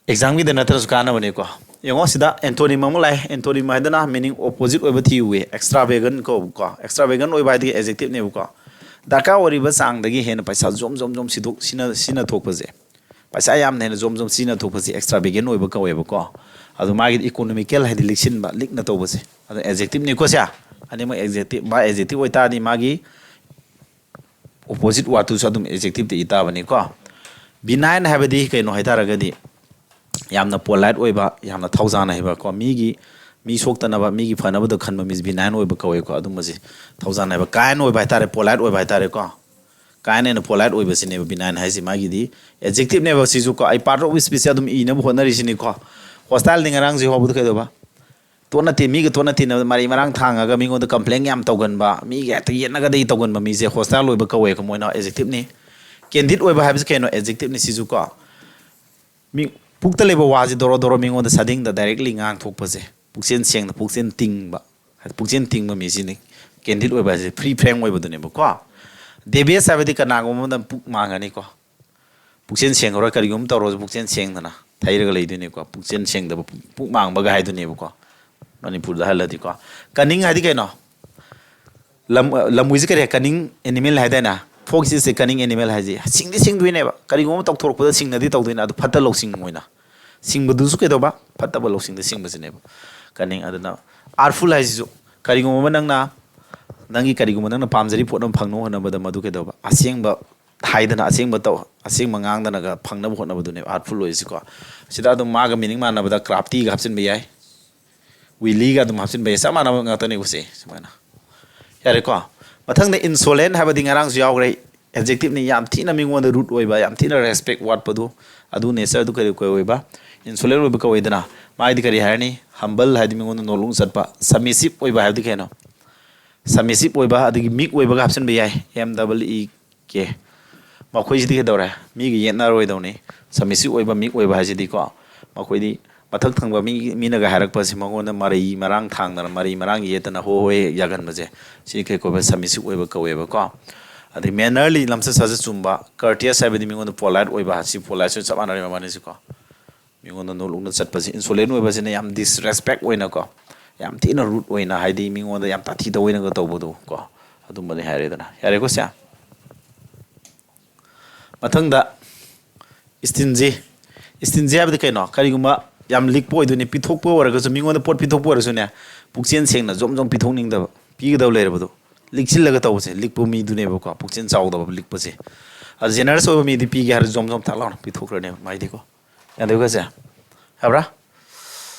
ꯑꯦꯛꯖꯥꯝꯒꯤꯗ ꯅꯠꯇ꯭ꯔꯁꯨ ꯀꯥꯟꯅꯕꯅꯤꯀꯣ꯫ ꯌꯦꯡꯉꯣ ꯁꯤꯗ ꯑꯦꯟꯇꯣꯅꯤꯝ ꯑꯃ ꯂꯥꯛꯑꯦ꯫ ꯑꯦꯟꯇꯣꯅꯤꯝ ꯍꯥꯏꯗꯅ ꯃꯤꯅꯤꯡ ꯑꯣꯄꯣꯖꯤꯠ ꯑꯣꯏꯕ ꯊꯤꯌꯨꯋꯦ꯫ ꯑꯦꯛꯁꯇ꯭ꯔꯥ ꯚꯦꯒꯟ ꯀꯧꯕꯀꯣ꯫ ꯑꯦꯛꯁꯇ꯭ꯔꯥ ꯚꯦꯒꯟ ꯑꯣꯏꯕ ꯍꯥꯏꯗꯤ ꯑꯦꯗꯖꯦꯛꯇꯤꯚꯅꯦꯕꯀꯣ꯫ ꯗꯔꯀꯥꯔ ꯑꯣꯏꯔꯤꯕ ꯆꯥꯡꯗꯒꯤ ꯍꯦꯟꯅ ꯄꯩꯁꯥ ꯖꯣꯝ ꯖꯣꯝ ꯖꯣꯝ ꯁꯤꯗꯣꯛ-, ꯁꯤꯅ-, ꯁꯤꯖꯤꯟꯅꯊꯣꯛꯄꯁꯦ꯫ ꯄꯩꯁꯥ ꯌꯥꯝꯅ ꯍꯦꯟꯅ ꯖꯣꯝ ꯖꯣꯝ ꯁꯤꯖꯤꯟꯅꯊꯣꯛꯄꯁꯦ ꯑꯦꯛꯁꯇ꯭ꯔꯥ ꯚꯦꯒꯟ ꯑꯣꯏꯕ ꯀꯧꯋꯦꯕꯀꯣ꯫ ꯑꯗꯣ ꯃꯥꯒꯤꯗꯤ ꯏꯀꯣꯅꯣꯃꯤꯀꯦꯜ ꯍꯥꯏꯗꯤ ꯂꯤꯛꯁꯤꯟꯕ, ꯂꯤꯛꯅ ꯇꯧꯕꯁꯦ꯫ ꯑꯗꯣ ꯑꯦꯗꯖꯦꯛꯇꯤꯚꯅꯤꯀꯣ ꯁꯦ꯫ ꯑꯅꯤꯃꯛ ꯑꯦꯗꯖꯦꯛꯇꯤꯚ, ꯃꯥ ꯑꯦꯗꯖꯦꯛꯇꯤꯚ ꯑꯣꯏꯇꯥꯔꯗꯤ ꯃꯥꯒꯤ ꯑꯣꯄꯣꯖꯤꯠ ꯋꯥꯔꯗꯇꯨꯁꯨ ꯑꯗꯨꯝ ꯑꯦꯗꯖꯦꯛꯇꯤꯚꯇ ꯏ ꯇꯥꯕꯅꯤꯀꯣ꯫ ꯕꯤꯅꯥꯏꯟ ꯍꯥꯏꯕꯗꯤ ꯀꯩꯅꯣ ꯍꯥꯏꯇꯥꯔꯒꯗꯤ ꯌꯥꯝꯅ ꯄꯣꯂꯥꯏꯠ ꯑꯣꯏꯕ, ꯌꯥꯝꯅ ꯊꯧꯖꯥꯟ ꯍꯩꯕꯀꯣ, ꯃꯤꯒꯤ, ꯃꯤ ꯁꯣꯛꯇꯅꯕ, ꯃꯤꯒꯤ ꯐꯅꯕꯗ ꯈꯟꯕ ꯃꯤꯁꯦ ꯕꯤꯅꯥꯏꯟ ꯑꯣꯏꯕ ꯀꯧꯋꯦꯀꯣ꯫ ꯑꯗꯨꯝꯕꯁꯦ ꯊꯧꯖꯥꯟ ꯍꯩꯕ, ꯀꯥꯏꯟ ꯑꯣꯏꯕ ꯍꯥꯏꯇꯥꯔꯦ, ꯄꯣꯂꯥꯏꯠ ꯑꯣꯏꯕ ꯍꯥꯏꯇꯥꯔꯦꯀꯣ꯫ ꯀꯥꯏꯟ ꯑꯦꯟ ꯄꯣꯂꯥꯏꯠ ꯑꯣꯏꯕꯁꯤꯅꯦꯕ ꯕꯤꯅꯥꯏꯟ ꯍꯥꯏꯁꯦ꯫ ꯃꯥꯒꯤꯗꯤ ꯑꯦꯗꯖꯦꯛꯇꯤꯚꯅꯦꯕ ꯁꯤꯁꯨ ꯀꯣ꯫ ꯑꯩ ꯄꯥꯔꯠ ꯑꯣꯐ ꯁ꯭ꯄꯤꯆꯁꯦ ꯑꯗꯨꯝ ꯏꯅꯕ ꯍꯣꯠꯅꯔꯤꯁꯤꯅꯤꯀꯣ꯫ ꯍꯣꯁꯇꯥꯏꯜꯗꯤ ꯉꯔꯥꯡꯁꯦ ꯍꯧꯕꯗ ꯀꯩꯗꯧꯕ? ꯇꯣꯠꯅ ꯇꯤꯟ ꯃꯤꯒ ꯇꯣꯠꯅ ꯇꯤꯟꯅꯕ, ꯃꯔꯩ ꯃꯔꯥꯡ ꯊꯥꯡꯉꯒ ꯃꯤꯉꯣꯟꯗ complain ꯌꯥꯝ ꯇꯧꯒꯟꯕ, ꯃꯤꯒ ꯍꯦꯛꯇ ꯌꯦꯠꯅꯒꯗꯤ ꯇꯧꯒꯟꯕ ꯃꯤꯁꯦ hostile ꯑꯣꯏꯕ ꯀꯧꯋꯦ꯫ ꯃꯣꯏꯅ adjective ꯅꯤ꯫ Candid ꯑꯣꯏꯕ ꯍꯥꯏꯕꯁꯤ ꯀꯩꯅꯣ? Adjective ꯅꯤ ꯁꯤꯁꯨ ꯀꯣ꯫ ꯃꯤ ꯄꯨꯛꯇ ꯂꯩꯕ ꯋꯥꯁꯦ ꯗꯣꯔꯣ ꯗꯣꯔꯣ ꯃꯤꯉꯣꯟꯗ ꯁꯥꯗꯤꯡꯗ directly ꯉꯥꯡꯊꯣꯛꯄꯁꯦ, ꯄꯨꯛꯆꯦꯟ ꯁꯦꯡꯅ, ꯄꯨꯛꯆꯦꯟ ꯇꯤꯡꯕ, ꯄꯨꯛꯆꯦꯟ ꯇꯤꯡꯕ ꯃꯤꯁꯤꯅꯤ꯫ Candid ꯑꯣꯏꯕ ꯍꯥꯏꯁꯦ free frank ꯑꯣꯏꯕꯗꯨꯅꯦꯕꯀꯣ꯫ Debase ꯍꯥꯏꯕꯗꯤ ꯀꯅꯥꯒꯨꯝꯕ ꯑꯃꯗ ꯄꯨꯛ ꯃꯥꯡꯉꯅꯤꯀꯣ꯫ ꯄꯨꯛꯆꯦꯟ ꯁꯦꯡꯉꯔꯣꯏ, ꯀꯔꯤꯒꯨꯝꯕ ꯇꯧꯔꯁꯨ ꯄꯨꯛꯆꯦꯟ ꯁꯦꯡꯗꯅ ꯊꯩꯔꯒ ꯂꯩꯗꯣꯏꯅꯦꯀꯣ꯫ ꯄꯨꯛꯆꯦꯟ ꯁꯦꯡꯗꯕ ꯄꯨꯛ, ꯄꯨꯛ ꯃꯥꯡꯕꯒ ꯍꯥꯏꯗꯨꯅꯦꯕꯀꯣ꯫ ꯃꯅꯤꯄꯨꯔꯗ ꯍꯜꯂꯗꯤꯀꯣ꯫ Cunning ꯍꯥꯏꯗꯤ ꯀꯩꯅꯣ? ꯂꯝ, ꯂꯝꯒꯨꯏꯁꯦ ꯀꯔꯤ? Cunning animal ꯍꯥꯏꯗꯥꯏꯅꯦ? Fox is a cunning animal ꯍꯥꯏꯁꯦ ꯁꯤꯡꯗꯤ ꯁꯤꯡꯗꯣꯏꯅꯦꯕ, ꯀꯔꯤꯒꯨꯝꯕ ꯇꯧꯊꯣꯔꯛꯄꯗ ꯁꯤꯡꯅꯗꯤ ꯇꯧꯗꯣꯏꯅꯦ, ꯑꯗꯨ ꯐꯠꯇ ꯂꯧꯁꯤꯡ ꯑꯣꯏꯅ꯫ ꯁꯤꯡꯕꯗꯨꯁꯨ ꯀꯩꯗꯧꯕ? ꯐꯠꯇꯕ ꯂꯧꯁꯤꯡꯗ ꯁꯤꯡꯕꯁꯤꯅꯦꯕ cunning꯫ ꯑꯗꯨꯅ artful ꯍꯥꯏꯁꯤꯁꯨ ꯀꯔꯤꯒꯨꯝꯕ ꯑꯃ ꯅꯪꯅ, ꯅꯪꯒꯤ ꯀꯔꯤꯒꯨꯝꯕ ꯅꯪꯅ ꯄꯥꯝꯖꯔꯤ ꯄꯣꯠ ꯑꯃ ꯐꯪꯅꯕ ꯍꯣꯠꯅꯕꯗ ꯃꯗꯨ ꯀꯩꯗꯧꯕ? ꯑꯁꯦꯡꯕ ꯍꯥꯏꯗꯅ, ꯑꯁꯦꯡꯕ ꯇꯧ, ꯑꯁꯦꯡꯕ ꯉꯥꯡꯗꯅꯒ ꯐꯪꯅꯕ ꯍꯣꯠꯅꯕꯗꯨꯅꯦꯕ artful ꯑꯣꯏꯁꯤꯀꯣ꯫ ꯁꯤꯗ ꯑꯗꯨꯝ ꯃꯥꯒ meaning ꯃꯥꯟꯅꯕꯗ craftyꯒ ꯍꯥꯞꯆꯤꯟꯕ ꯌꯥꯏ, willyꯒ ꯑꯗꯨꯝ ꯍꯥꯞꯆꯤꯟꯕ ꯌꯥꯏ, ꯆꯞ ꯃꯥꯟꯅꯕ ꯉꯥꯛꯇꯅꯦꯀꯣ ꯁꯦ ꯁꯨꯃꯥꯏꯅ꯫ ꯌꯥꯔꯦꯀꯣ꯫ ꯃꯊꯪꯗ insolent ꯍꯥꯏꯕꯗꯤ ꯉꯔꯥꯡꯁꯨ ꯌꯥꯎꯈ꯭ꯔꯦ, adjective ꯅꯤ, ꯌꯥꯝ ꯊꯤꯅ ꯃꯤꯉꯣꯟꯗ rude ꯑꯣꯏꯕ, ꯌꯥꯝ ꯊꯤꯅ respect ꯋꯥꯠꯄꯗꯨ, ꯑꯗꯨ natureꯗꯨ ꯀꯔꯤ ꯀꯧꯋꯦꯕ? Insolent ꯑꯣꯏꯕ ꯀꯧꯋꯦꯗꯅ꯫ ꯃꯥꯒꯤꯗꯤ ꯀꯔꯤ ꯍꯥꯏꯔꯅꯤ? Humble ꯍꯥꯏꯗꯤ ꯃꯤꯉꯣꯟꯗ ꯅꯣꯂꯨꯛꯅ ꯆꯠꯄ꯫ Submissive ꯑꯣꯏꯕ ꯍꯥꯏꯕꯗꯤ ꯀꯩꯅꯣ? Submissive ꯑꯣꯏꯕ, ꯑꯗꯒꯤ meek ꯑꯣꯏꯕꯒ ꯍꯥꯞꯆꯤꯟꯕ ꯌꯥꯏ, M double E K꯫ ꯃꯈꯣꯏꯁꯤꯗꯤ ꯀꯩꯗꯧꯔꯦ? ꯃꯤꯒ ꯌꯦꯠꯅꯔꯣꯏꯗꯧꯅꯤ꯫ Submissive ꯑꯣꯏꯕ, meek ꯑꯣꯏꯕ ꯍꯥꯏꯁꯤꯗꯤꯀꯣ, ꯃꯈꯣꯏꯗꯤ ꯃꯊꯛ ꯊꯪꯕ ꯃꯤ, ꯃꯤꯅꯒ ꯍꯥꯏꯔꯛꯄꯁꯤ ꯃꯉꯣꯟꯗ ꯃꯔꯩ ꯃꯔꯥꯡ ꯊꯥꯡꯗꯅ, ꯃꯔꯩ ꯃꯔꯥꯡ ꯌꯦꯠꯇꯅ ꯍꯣ ꯍꯣꯏ ꯌꯥꯒꯟꯕꯁꯦ, ꯁꯤ ꯀꯩ ꯀꯧꯋꯦ? Submissive ꯑꯣꯏꯕ ꯀꯧꯋꯦꯕꯀꯣ꯫ ꯑꯗꯩ mannerly, ꯂꯝꯆꯠ ꯁꯥꯖꯠ ꯆꯨꯝꯕ, courteous ꯍꯥꯏꯕꯗꯤ ꯃꯤꯉꯣꯟꯗ polite ꯑꯣꯏꯕ, ꯁꯤ politeꯁꯨ ꯆꯞ ꯃꯥꯟꯅꯔꯦ ꯃꯕꯥꯅꯤꯁꯤꯀꯣ꯫ ꯃꯤꯉꯣꯟꯗ ꯅꯣꯂꯨꯛꯅ ꯆꯠꯄꯁꯦ꯫ Insolent ꯑꯣꯏꯕꯁꯤꯅ ꯌꯥꯝ disrespect ꯑꯣꯏꯅꯀꯣ, ꯌꯥꯝ ꯊꯤꯅ rude ꯑꯣꯏꯅ, ꯍꯥꯏꯗꯤ ꯃꯤꯉꯣꯟꯗ ꯌꯥꯝ ꯇꯥꯊꯤ ꯇꯧꯑꯣꯏꯅꯒ ꯇꯧꯕꯗꯣ ꯀꯣ, ꯑꯗꯨꯝꯕꯅꯤ ꯍꯥꯏꯔꯦꯗꯅ꯫ ꯌꯥꯔꯦꯀꯣ ꯁꯦ? ꯃꯊꯪꯗ stingy꯫ Stingy ꯍꯥꯏꯕꯗꯤ ꯀꯩꯅꯣ? ꯀꯔꯤꯒꯨꯝꯕ ꯌꯥꯝ ꯂꯤꯛꯄ ꯑꯣꯏꯗꯣꯏꯅꯤ, ꯄꯤꯊꯣꯛꯄ ꯑꯣꯏꯔꯒꯁꯨ, ꯃꯤꯉꯣꯟꯗ ꯄꯣꯠ ꯄꯤꯊꯣꯛꯄ ꯑꯣꯏꯔꯁꯨꯅꯦ, ꯄꯨꯛꯆꯦꯟ ꯁꯦꯡꯅ ꯖꯣꯝ ꯖꯣꯝ ꯄꯤꯊꯣꯛꯅꯤꯡꯗꯕ, ꯄꯤꯒꯗꯕ ꯂꯩꯔꯕꯗꯣ ꯂꯤꯛꯁꯤꯜꯂꯒ ꯇꯧꯕꯁꯦ, ꯂꯤꯛꯄ ꯃꯤꯗꯨꯅꯦꯕꯀꯣ, ꯄꯨꯛꯆꯦꯟ ꯆꯥꯎꯗꯕ ꯂꯤꯛꯄꯁꯦ꯫ ꯑꯗꯨ generous ꯑꯣꯏꯕ ꯃꯤꯗꯤ ꯄꯤꯒꯦ ꯍꯥꯏꯔꯁꯨ ꯖꯣꯝ ꯖꯣꯝ ꯊꯛ ꯂꯥꯎꯅ ꯄꯤꯊꯣꯛꯈ꯭ꯔꯅꯦꯕ ꯃꯥꯏꯗꯤꯀꯣ꯫ ꯑꯗꯨꯒꯁꯦ, ꯌꯥꯕ꯭ꯔꯥ?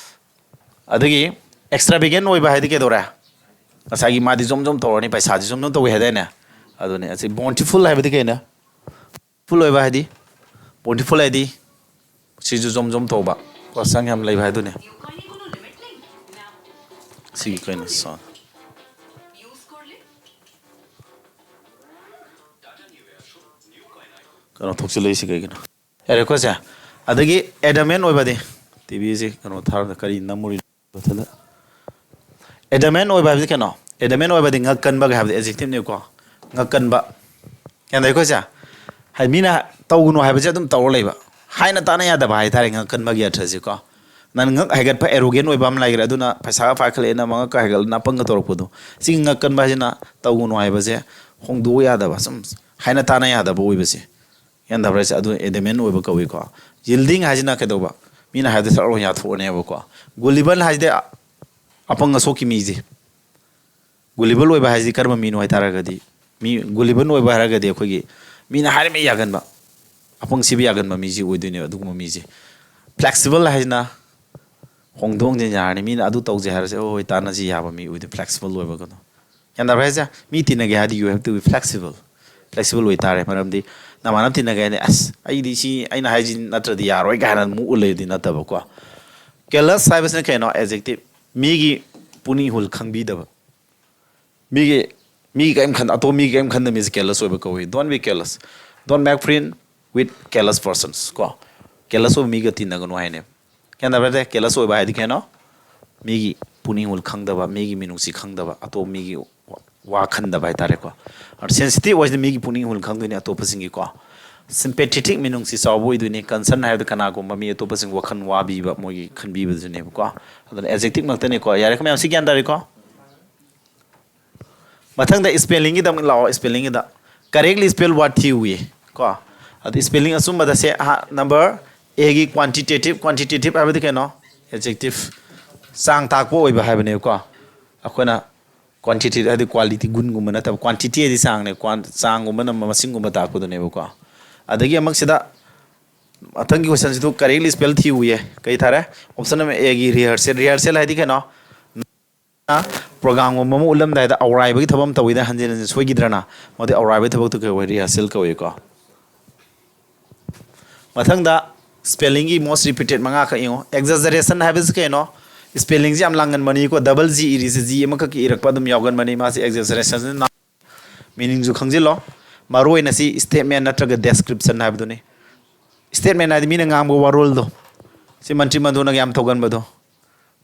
ꯑꯗꯒꯤ extravagant ꯑꯣꯏꯕ ꯍꯥꯏꯗꯤ ꯀꯩꯗꯧꯔꯦ? ꯉꯁꯥꯏꯒꯤ ꯃꯥꯗꯤ ꯖꯣꯝ ꯖꯣꯝ ꯇꯧꯔꯅꯤ, ꯄꯩꯁꯥꯗꯤ ꯖꯣꯝ ꯖꯣꯝ ꯇꯧꯏ ꯍꯥꯏꯗꯥꯏꯅꯦ? ꯑꯗꯨꯅꯦ꯫ ꯑꯁꯤ bountiful ꯍꯥꯏꯕꯗꯤ ꯀꯩꯅꯣ? Full ꯑꯣꯏꯕ ꯍꯥꯏꯗꯤ, bountiful ꯍꯥꯏꯗꯤ ꯁꯤꯁꯨ ꯖꯣꯝ ꯖꯣꯝ ꯇꯧꯕ, ꯄꯣꯠꯁꯪ ꯌꯥꯝ ꯂꯩꯕ ꯍꯥꯏꯗꯨꯅꯦ꯫ ꯁꯤꯒꯤ ꯀꯩꯅꯣ sound ꯀꯩꯅꯣ ꯊꯣꯛꯆꯜꯂꯛꯏꯁꯤ ꯀꯩꯒꯤꯅꯣ? ꯌꯥꯔꯦꯀꯣ ꯁꯦ꯫ ꯑꯗꯒꯤ adamant ꯑꯣꯏꯕꯗꯤ, ꯇꯤꯚꯤꯁꯤ ꯀꯩꯅꯣ ꯊꯥꯔꯒ ꯀꯔꯤ ꯅꯝꯃꯨꯔꯤꯅꯣ? Adamant ꯑꯣꯏꯕ ꯍꯥꯏꯕꯗꯤ ꯀꯩꯅꯣ? Adamant ꯑꯣꯏꯕꯗꯤ ꯉꯛꯀꯟꯕꯒ ꯍꯥꯏꯕꯗꯤ adjectiveꯅꯦꯕꯀꯣ꯫ ꯉꯛꯀꯟꯕ꯫ ꯒ꯭ꯌꯥꯟ ꯇꯥꯏꯀꯣ ꯁꯦ? ꯍꯥꯏꯗꯤ ꯃꯤꯅ ꯇꯧꯒꯅꯨ ꯍꯥꯏꯕꯁꯦ ꯑꯗꯨꯝ ꯇꯧꯔ ꯂꯩꯕ꯫ ꯍꯥꯏꯅ ꯇꯥꯅ ꯌꯥꯗꯕ ꯍꯥꯏꯇꯥꯔꯦ ꯉꯛꯀꯟꯕꯒꯤ ꯑꯔꯊꯁꯤꯀꯣ꯫ ꯅꯪ ꯉꯛ ꯍꯥꯏꯒꯠꯄ arrogant ꯑꯣꯏꯕ ꯑꯃ ꯂꯩꯈ꯭ꯔꯦ, ꯑꯗꯨꯅ ꯄꯩꯁꯥꯒ ꯄꯥꯏꯈꯠꯂꯛꯑꯦꯅ ꯃꯉꯛꯀ ꯍꯥꯏꯒꯠꯂ ꯅꯥꯄꯪꯒ ꯇꯧꯔꯛꯄꯗꯣ꯫ ꯁꯤꯒꯤ ꯉꯛꯀꯟꯕ ꯍꯥꯏꯁꯤꯅ ꯇꯧꯒꯅꯨ ꯍꯥꯏꯕꯁꯦ ꯍꯣꯡꯗꯣꯛꯑ ꯌꯥꯗꯕ, ꯁꯨꯝ ꯍꯥꯏꯅ ꯇꯥꯅ ꯌꯥꯗꯕ ꯑꯣꯏꯕꯁꯦ꯫ ꯒ꯭ꯌꯥꯟ ꯇꯥꯕ꯭ꯔꯥ ꯍꯥꯏꯁꯦ? ꯑꯗꯨ adamant ꯑꯣꯏꯕ ꯀꯧꯏꯀꯣ꯫ Yielding ꯍꯥꯏꯁꯤꯅ ꯀꯩꯗꯧꯕ? ꯃꯤꯅ ꯍꯥꯏꯕꯗ ꯁꯠ ꯂꯥꯎ ꯌꯥꯊꯣꯛꯑꯅꯦꯕꯀꯣ꯫ Gullible ꯍꯥꯏꯁꯤꯗꯤ ꯑꯄꯪ ꯑꯁꯣꯛꯀꯤ ꯃꯤꯁꯦ꯫ Gullible ꯑꯣꯏꯕ ꯍꯥꯏꯁꯤ ꯀꯔꯝꯕ ꯃꯤꯅꯣ ꯍꯥꯏꯇꯥꯔꯒꯗꯤ, ꯃꯤ gullible ꯑꯣꯏꯕ ꯍꯥꯏꯔꯒꯗꯤ ꯑꯩꯈꯣꯏꯒꯤ ꯃꯤꯅ ꯍꯥꯏꯔꯤꯃꯩ ꯌꯥꯒꯟꯕ, ꯑꯄꯪ ꯁꯤꯕ ꯌꯥꯒꯟꯕ ꯃꯤꯁꯤ ꯑꯣꯏꯗꯣꯏꯅꯦꯕ꯫ ꯑꯗꯨꯒꯨꯝꯕ ꯃꯤꯁꯦ꯫ Flexible ꯍꯥꯏꯁꯤꯅ ꯍꯣꯡꯗꯣꯛ ꯍꯣꯡꯖꯤꯟ ꯌꯥꯔꯅꯤ, ꯃꯤꯅ ꯑꯗꯨ ꯇꯧꯁꯦ ꯍꯥꯏꯔꯁꯦ, "ꯍꯣꯏ ꯍꯣꯏ, ꯇꯥꯟꯅꯁꯤ" ꯌꯥꯕ ꯃꯤ ꯑꯣꯏꯗꯣꯏ, flexible ꯑꯣꯏꯕ ꯀꯩꯅꯣ꯫ ꯒ꯭ꯌꯥꯟ ꯇꯥꯕ꯭ꯔꯥ ꯍꯥꯏꯁꯦ? ꯃꯤ ꯇꯤꯟꯅꯒꯦ ꯍꯥꯏꯔꯗꯤ you have to be flexible꯫ Flexible ꯑꯣꯏꯇꯥꯔꯦ꯫ ꯃꯔꯝꯗꯤ ꯅꯃꯥꯟꯅꯕ ꯇꯤꯟꯅꯒꯦ ꯍꯥꯏꯔꯗꯤ, "ꯑꯁ, ꯑꯩꯗꯤ ꯁꯤ ꯑꯩꯅ ꯍꯥꯏꯁꯤ ꯅꯠꯇ꯭ꯔꯗꯤ ꯌꯥꯔꯣꯏ" ꯀꯥꯏꯅ ꯃꯨꯛꯑ ꯂꯩꯔꯗꯤ ꯅꯠꯇꯕꯀꯣ꯫ Careless ꯍꯥꯏꯕꯁꯤꯅ ꯀꯩꯅꯣ? Adjective꯫ ꯃꯤꯒꯤ ꯄꯨꯛꯅꯤꯡ ꯏꯍꯨꯜ ꯈꯪꯕꯤꯗꯕ꯫ ꯃꯤꯒꯤ, ꯃꯤꯒꯤ ꯀꯔꯤꯝ ꯈꯟ-, ꯑꯇꯣꯞꯄ ꯃꯤꯒꯤ ꯀꯔꯤꯝ ꯈꯟꯗꯕ ꯃꯤꯁꯦ careless ꯑꯣꯏꯕ ꯀꯧꯏ꯫ Don't be careless. Don't make friend with careless persons ꯀꯣ꯫ Careless ꯑꯣꯏꯕ ꯃꯤꯒ ꯇꯤꯟꯅꯒꯅꯨ ꯍꯥꯏꯅꯦ꯫ ꯒ꯭ꯌꯥꯟ ꯇꯥꯕ꯭ꯔꯥ? Careless ꯑꯣꯏꯕ ꯍꯥꯏꯗꯤ ꯀꯩꯅꯣ? ꯃꯤꯒꯤ ꯄꯨꯛꯅꯤꯡ ꯍꯨꯜ ꯈꯪꯗꯕ, ꯃꯤꯒꯤ ꯃꯤꯅꯨꯡꯁꯤ ꯈꯪꯗꯕ, ꯑꯇꯣꯞꯄ ꯃꯤꯒꯤ ꯋꯥ ꯈꯟꯗꯕ ꯍꯥꯏꯇꯥꯔꯦꯀꯣ꯫ ꯑꯗꯣ sensitive ꯑꯣꯏꯁꯤꯅ ꯃꯤꯒꯤ ꯄꯨꯛꯅꯤꯡ ꯍꯨꯜ ꯈꯪꯗꯣꯏꯅꯤ, ꯑꯇꯣꯞꯄꯁꯤꯡꯒꯤꯀꯣ꯫ Sympathetic ꯃꯤꯅꯨꯡꯁꯤ ꯆꯥꯎꯕ ꯑꯣꯏꯗꯣꯏꯅꯤ꯫ Concern ꯍꯥꯏꯕꯗꯤ ꯀꯅꯥꯒꯨꯝꯕ ꯃꯤ ꯑꯇꯣꯞꯄꯁꯤꯡ ꯋꯥꯈꯜ ꯋꯥꯕꯤꯕ, ꯃꯣꯏꯒꯤ ꯈꯟꯕꯤꯕꯗꯨꯅꯦꯕꯀꯣ꯫ ꯑꯗꯨꯅ adjective ꯉꯥꯛꯇꯅꯤꯀꯣ꯫ ꯌꯥꯔꯦꯀꯣ ꯃꯌꯥꯝ, ꯁꯤ ꯒ꯭ꯌꯥꯟ ꯇꯥꯔꯦꯀꯣ? ꯃꯊꯪꯗ spellingꯒꯤꯗ ꯑꯃꯨꯛ ꯂꯥꯛꯑꯣ, spellingꯒꯤꯗ꯫ Correctly spell word ꯊꯤꯌꯨꯌꯦ ꯀꯣ꯫ ꯑꯗꯨ spelling ꯑꯆꯨꯝꯕꯗ ꯁꯦ, ꯑꯍꯥ, number Aꯒꯤ quantitative, quantitative ꯍꯥꯏꯕꯗꯤ ꯀꯩꯅꯣ? Adjective꯫ ꯆꯥꯡ ꯇꯥꯛꯄ ꯑꯣꯏꯕ ꯍꯥꯏꯕꯅꯦꯕꯀꯣ꯫ ꯑꯩꯈꯣꯏꯅ quantity ꯍꯥꯏꯗꯤ quality, ꯒꯨꯟꯒꯨꯝꯕ ꯅꯠꯇꯕ, quantity ꯍꯥꯏꯗꯤ ꯆꯥꯡꯅꯦ, quan-, ꯆꯥꯡꯒꯨꯝꯕꯅ ꯃꯁꯤꯡꯒꯨꯝꯕ ꯇꯥꯛꯄꯗꯨꯅꯦꯕꯀꯣ꯫ ꯑꯗꯒꯤ ꯑꯃꯨꯛ ꯁꯤꯗ ꯃꯊꯪꯒꯤ questionꯁꯤꯗ correctly spell ꯊꯤꯌꯨꯌꯦ꯫ ꯀꯩ ꯊꯥꯔꯦ? Option number Aꯒꯤ rehearsal꯫ Rehearsal ꯍꯥꯏꯗꯤ ꯀꯩꯅꯣ? Programꯒꯨꯝꯕ ꯑꯃ ꯎꯠꯂꯝꯗꯥꯏꯗ ꯑꯧꯔꯥꯏꯕꯒꯤ ꯊꯕꯛ ꯑꯃ ꯇꯧꯋꯤꯗꯅ, ꯍꯟꯖꯤꯟ ꯍꯟꯖꯤꯟ ꯁꯣꯏꯈꯤꯗ꯭ꯔꯅ? ꯃꯗꯨ ꯑꯧꯔꯥꯏꯕꯒꯤ ꯊꯕꯛꯇꯨ ꯀꯩ ꯀꯧꯏ? Rehearsal ꯀꯧꯏꯀꯣ꯫ ꯃꯊꯪꯗ spellingꯒꯤ most repeated ꯃꯉꯥꯈꯛ ꯌꯦꯡꯉꯣ꯫ Exaggeration ꯍꯥꯏꯕꯁꯤ ꯀꯩꯅꯣ? Spellingꯁꯤ ꯌꯥꯝ ꯂꯥꯡꯒꯟꯕꯅꯤꯀꯣ, double G ꯏꯔꯤꯁꯦ G ꯑꯃꯈꯛꯀꯤ ꯏꯔꯛꯄ ꯑꯗꯨꯝ ꯌꯥꯎꯒꯟꯕꯅꯤ꯫ ꯃꯥꯁꯤ exaggeration, meaningꯁꯨ ꯈꯪꯖꯤꯜꯂꯣ꯫ ꯃꯔꯨ ꯑꯣꯏꯅ ꯁꯤ statement ꯅꯠꯇ꯭ꯔꯒ description ꯍꯥꯏꯕꯗꯨꯅꯤ꯫ Statement ꯍꯥꯏꯗꯤ ꯃꯤꯅ ꯉꯥꯡꯕ ꯋꯥꯔꯣꯜꯗꯣ, ꯁꯤ ꯃꯟꯇ꯭ꯔꯤ ꯃꯟꯗꯣꯟꯅꯒ ꯌꯥꯝ ꯇꯧꯒꯟꯕꯗꯣ,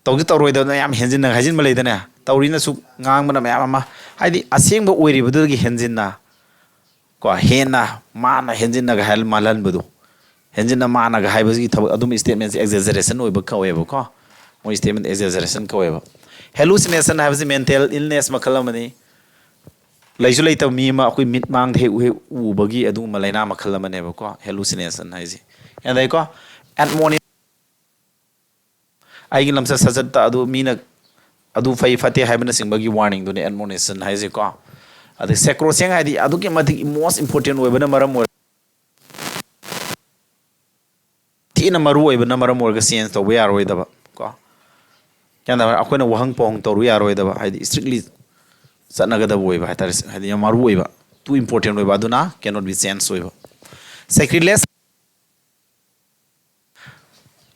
ꯇꯧꯗꯤ ꯇꯧꯔꯣꯏꯗꯕꯅ ꯌꯥꯝ ꯍꯦꯟꯖꯤꯟꯅ ꯍꯥꯏꯖꯤꯟꯕ ꯂꯩꯗꯅ, ꯇꯧꯔꯤꯅꯁꯨ ꯉꯥꯡꯕꯅ ꯃꯌꯥꯝ ꯑꯃ, ꯍꯥꯏꯗꯤ ꯑꯁꯦꯡꯕ ꯑꯣꯏꯔꯤꯕꯗꯨꯗꯒꯤ ꯍꯦꯟꯖꯤꯟꯅ ꯀꯣ, ꯍꯦꯟꯅ ꯃꯥꯅ ꯍꯦꯟꯖꯤꯟꯅꯒ ꯍꯥꯏ ꯃꯥꯜꯍꯟꯕꯗꯣ, ꯍꯦꯟꯖꯤꯟꯅ ꯃꯥꯅꯒ ꯍꯥꯏꯕꯒꯤ ꯊꯕꯛ, ꯑꯗꯨꯝ statementꯁꯦ exaggeration ꯑꯣꯏꯕ ꯀꯧꯋꯦꯕꯀꯣ꯫ ꯃꯣꯏ statement exaggeration ꯀꯧꯋꯦꯕ꯫ Hallucination ꯍꯥꯏꯕꯁꯤ mental illness ꯃꯈꯜ ꯑꯃꯅꯤ꯫ ꯂꯩꯁꯨ ꯂꯩꯇꯕ ꯃꯤ ꯑꯃ ꯑꯩꯈꯣꯏ ꯃꯤꯠ ꯃꯥꯡꯗ ꯍꯦꯛ ꯍꯦꯛ ꯎꯕꯒꯤ ꯑꯗꯨꯒꯨꯝꯕ ꯂꯥꯏꯅꯥ ꯃꯈꯜ ꯑꯃꯅꯦꯕꯀꯣ, hallucination ꯍꯥꯏꯁꯦ꯫ ꯒ꯭ꯌꯥꯟ ꯇꯥꯏꯀꯣ? Admonition, ꯑꯩꯒꯤ ꯂꯝꯆꯠ ꯁꯥꯖꯠꯇ ꯑꯗꯨ ꯃꯤꯅ ꯑꯗꯨ ꯐꯩ ꯐꯠꯇꯦ ꯍꯥꯏꯕꯅꯆꯤꯡꯕꯒꯤ warningꯗꯨꯅꯦ admonition ꯍꯥꯏꯁꯦꯀꯣ꯫ ꯑꯗꯩ sacrosanct ꯍꯥꯏꯗꯤ ꯑꯗꯨꯛꯀꯤ ꯃꯇꯤꯛ most important ꯑꯣꯏꯕꯅ ꯃꯔꯝ ꯑꯣꯏꯔ ꯊꯤꯅ ꯃꯔꯨ ꯑꯣꯏꯕꯅ ꯃꯔꯝ ꯑꯣꯏꯔꯒ change ꯇꯧꯕ ꯌꯥꯔꯣꯏꯗꯕ ꯀꯣ꯫ ꯒ꯭ꯌꯥꯟ ꯇꯥꯕ꯭ꯔꯥ? ꯑꯩꯈꯣꯏꯅ ꯋꯥꯍꯪ ꯄꯥꯎꯍꯪ ꯇꯧꯔꯨ ꯌꯥꯔꯣꯏꯗꯕ, ꯍꯥꯏꯗꯤ strictly ꯆꯠꯅꯒꯗꯕ ꯑꯣꯏꯕ ꯍꯥꯏꯇꯥꯔꯦ, ꯍꯥꯏꯗꯤ ꯌꯥꯝ ꯃꯔꯨ ꯑꯣꯏꯕ, too important ꯑꯣꯏꯕ, ꯑꯗꯨꯅ cannot be changed ꯑꯣꯏꯕ꯫ Sacrilege,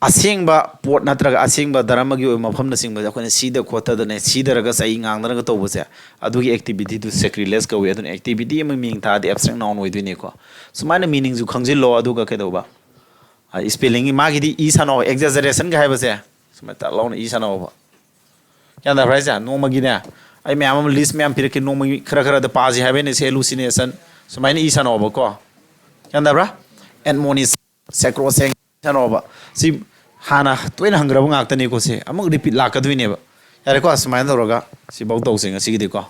ꯑꯁꯦꯡꯕ ꯄꯣꯠ ꯅꯠꯇ꯭ꯔꯒ ꯑꯁꯦꯡꯕ ꯙꯔꯃꯒꯤ ꯑꯣꯏꯕ ꯃꯐꯝꯅꯆꯤꯡꯕꯁꯦ ꯑꯩꯈꯣꯏꯅ ꯁꯤꯗ ꯈꯣꯠꯇꯗꯅ, ꯁꯤꯗꯔꯒ ꯆꯍꯤ ꯉꯥꯡꯗꯅꯒ ꯇꯧꯕꯁꯦ, ꯑꯗꯨꯒꯤ activityꯗꯨ sacrilege ꯀꯧꯏ꯫ ꯑꯗꯨꯅ activity ꯑꯃ ꯃꯤꯡ ꯊꯥꯔꯗꯤ abstract noun ꯑꯣꯏꯗꯣꯏꯅꯤꯀꯣ꯫ ꯁꯨꯃꯥꯏꯅ meaningꯁꯨ ꯈꯪꯖꯤꯜꯂꯣ, ꯑꯗꯨꯒ ꯀꯩꯗꯧꯕ? ꯑ, spellingꯒꯤ ꯃꯥꯒꯤꯗꯤ ꯏ ꯁꯥꯟꯅꯧ, exaggerationꯒ ꯍꯥꯏꯕꯁꯦ ꯁꯨꯃꯥꯏꯅ ꯇꯛ ꯂꯥꯎꯅ ꯏ ꯁꯥꯟꯅꯧꯕ꯫ ꯒ꯭ꯌꯥꯟ ꯇꯥꯕ꯭ꯔꯥ ꯍꯥꯏꯁꯦ? ꯅꯣꯡꯃꯒꯤꯅꯦ, ꯑꯩ ꯃꯌꯥꯝ ꯑꯃ list ꯃꯌꯥꯝ ꯄꯤꯔꯛꯀꯦ, ꯅꯣꯡꯃꯒꯤ ꯈꯔ ꯈꯔꯗ ꯄꯥꯁꯤ ꯍꯥꯏꯕꯩꯅꯦ ꯁꯤ hallucination꯫ ꯁꯨꯃꯥꯏꯅ ꯏ ꯁꯥꯟꯅꯧꯕꯀꯣ꯫ ꯒ꯭ꯌꯥꯟ ꯇꯥꯕ꯭ꯔꯥ? Admonition, sacrosanct ꯁꯥꯟꯅꯧꯕ꯫ ꯁꯤ ꯍꯥꯟꯅ ꯇꯣꯏꯅ ꯍꯪꯈ꯭ꯔꯕ ꯉꯥꯛꯇꯅꯤꯀꯣ, ꯁꯤ ꯑꯃꯨꯛ repeat ꯂꯥꯛꯀꯗꯣꯏꯅꯦꯕ꯫ ꯌꯥꯔꯦꯀꯣ, ꯁꯨꯃꯥꯏꯅ ꯇꯧꯔꯒ ꯁꯤꯐꯧ ꯇꯧꯁꯦ ꯉꯁꯤꯒꯤꯗꯤꯀꯣ꯫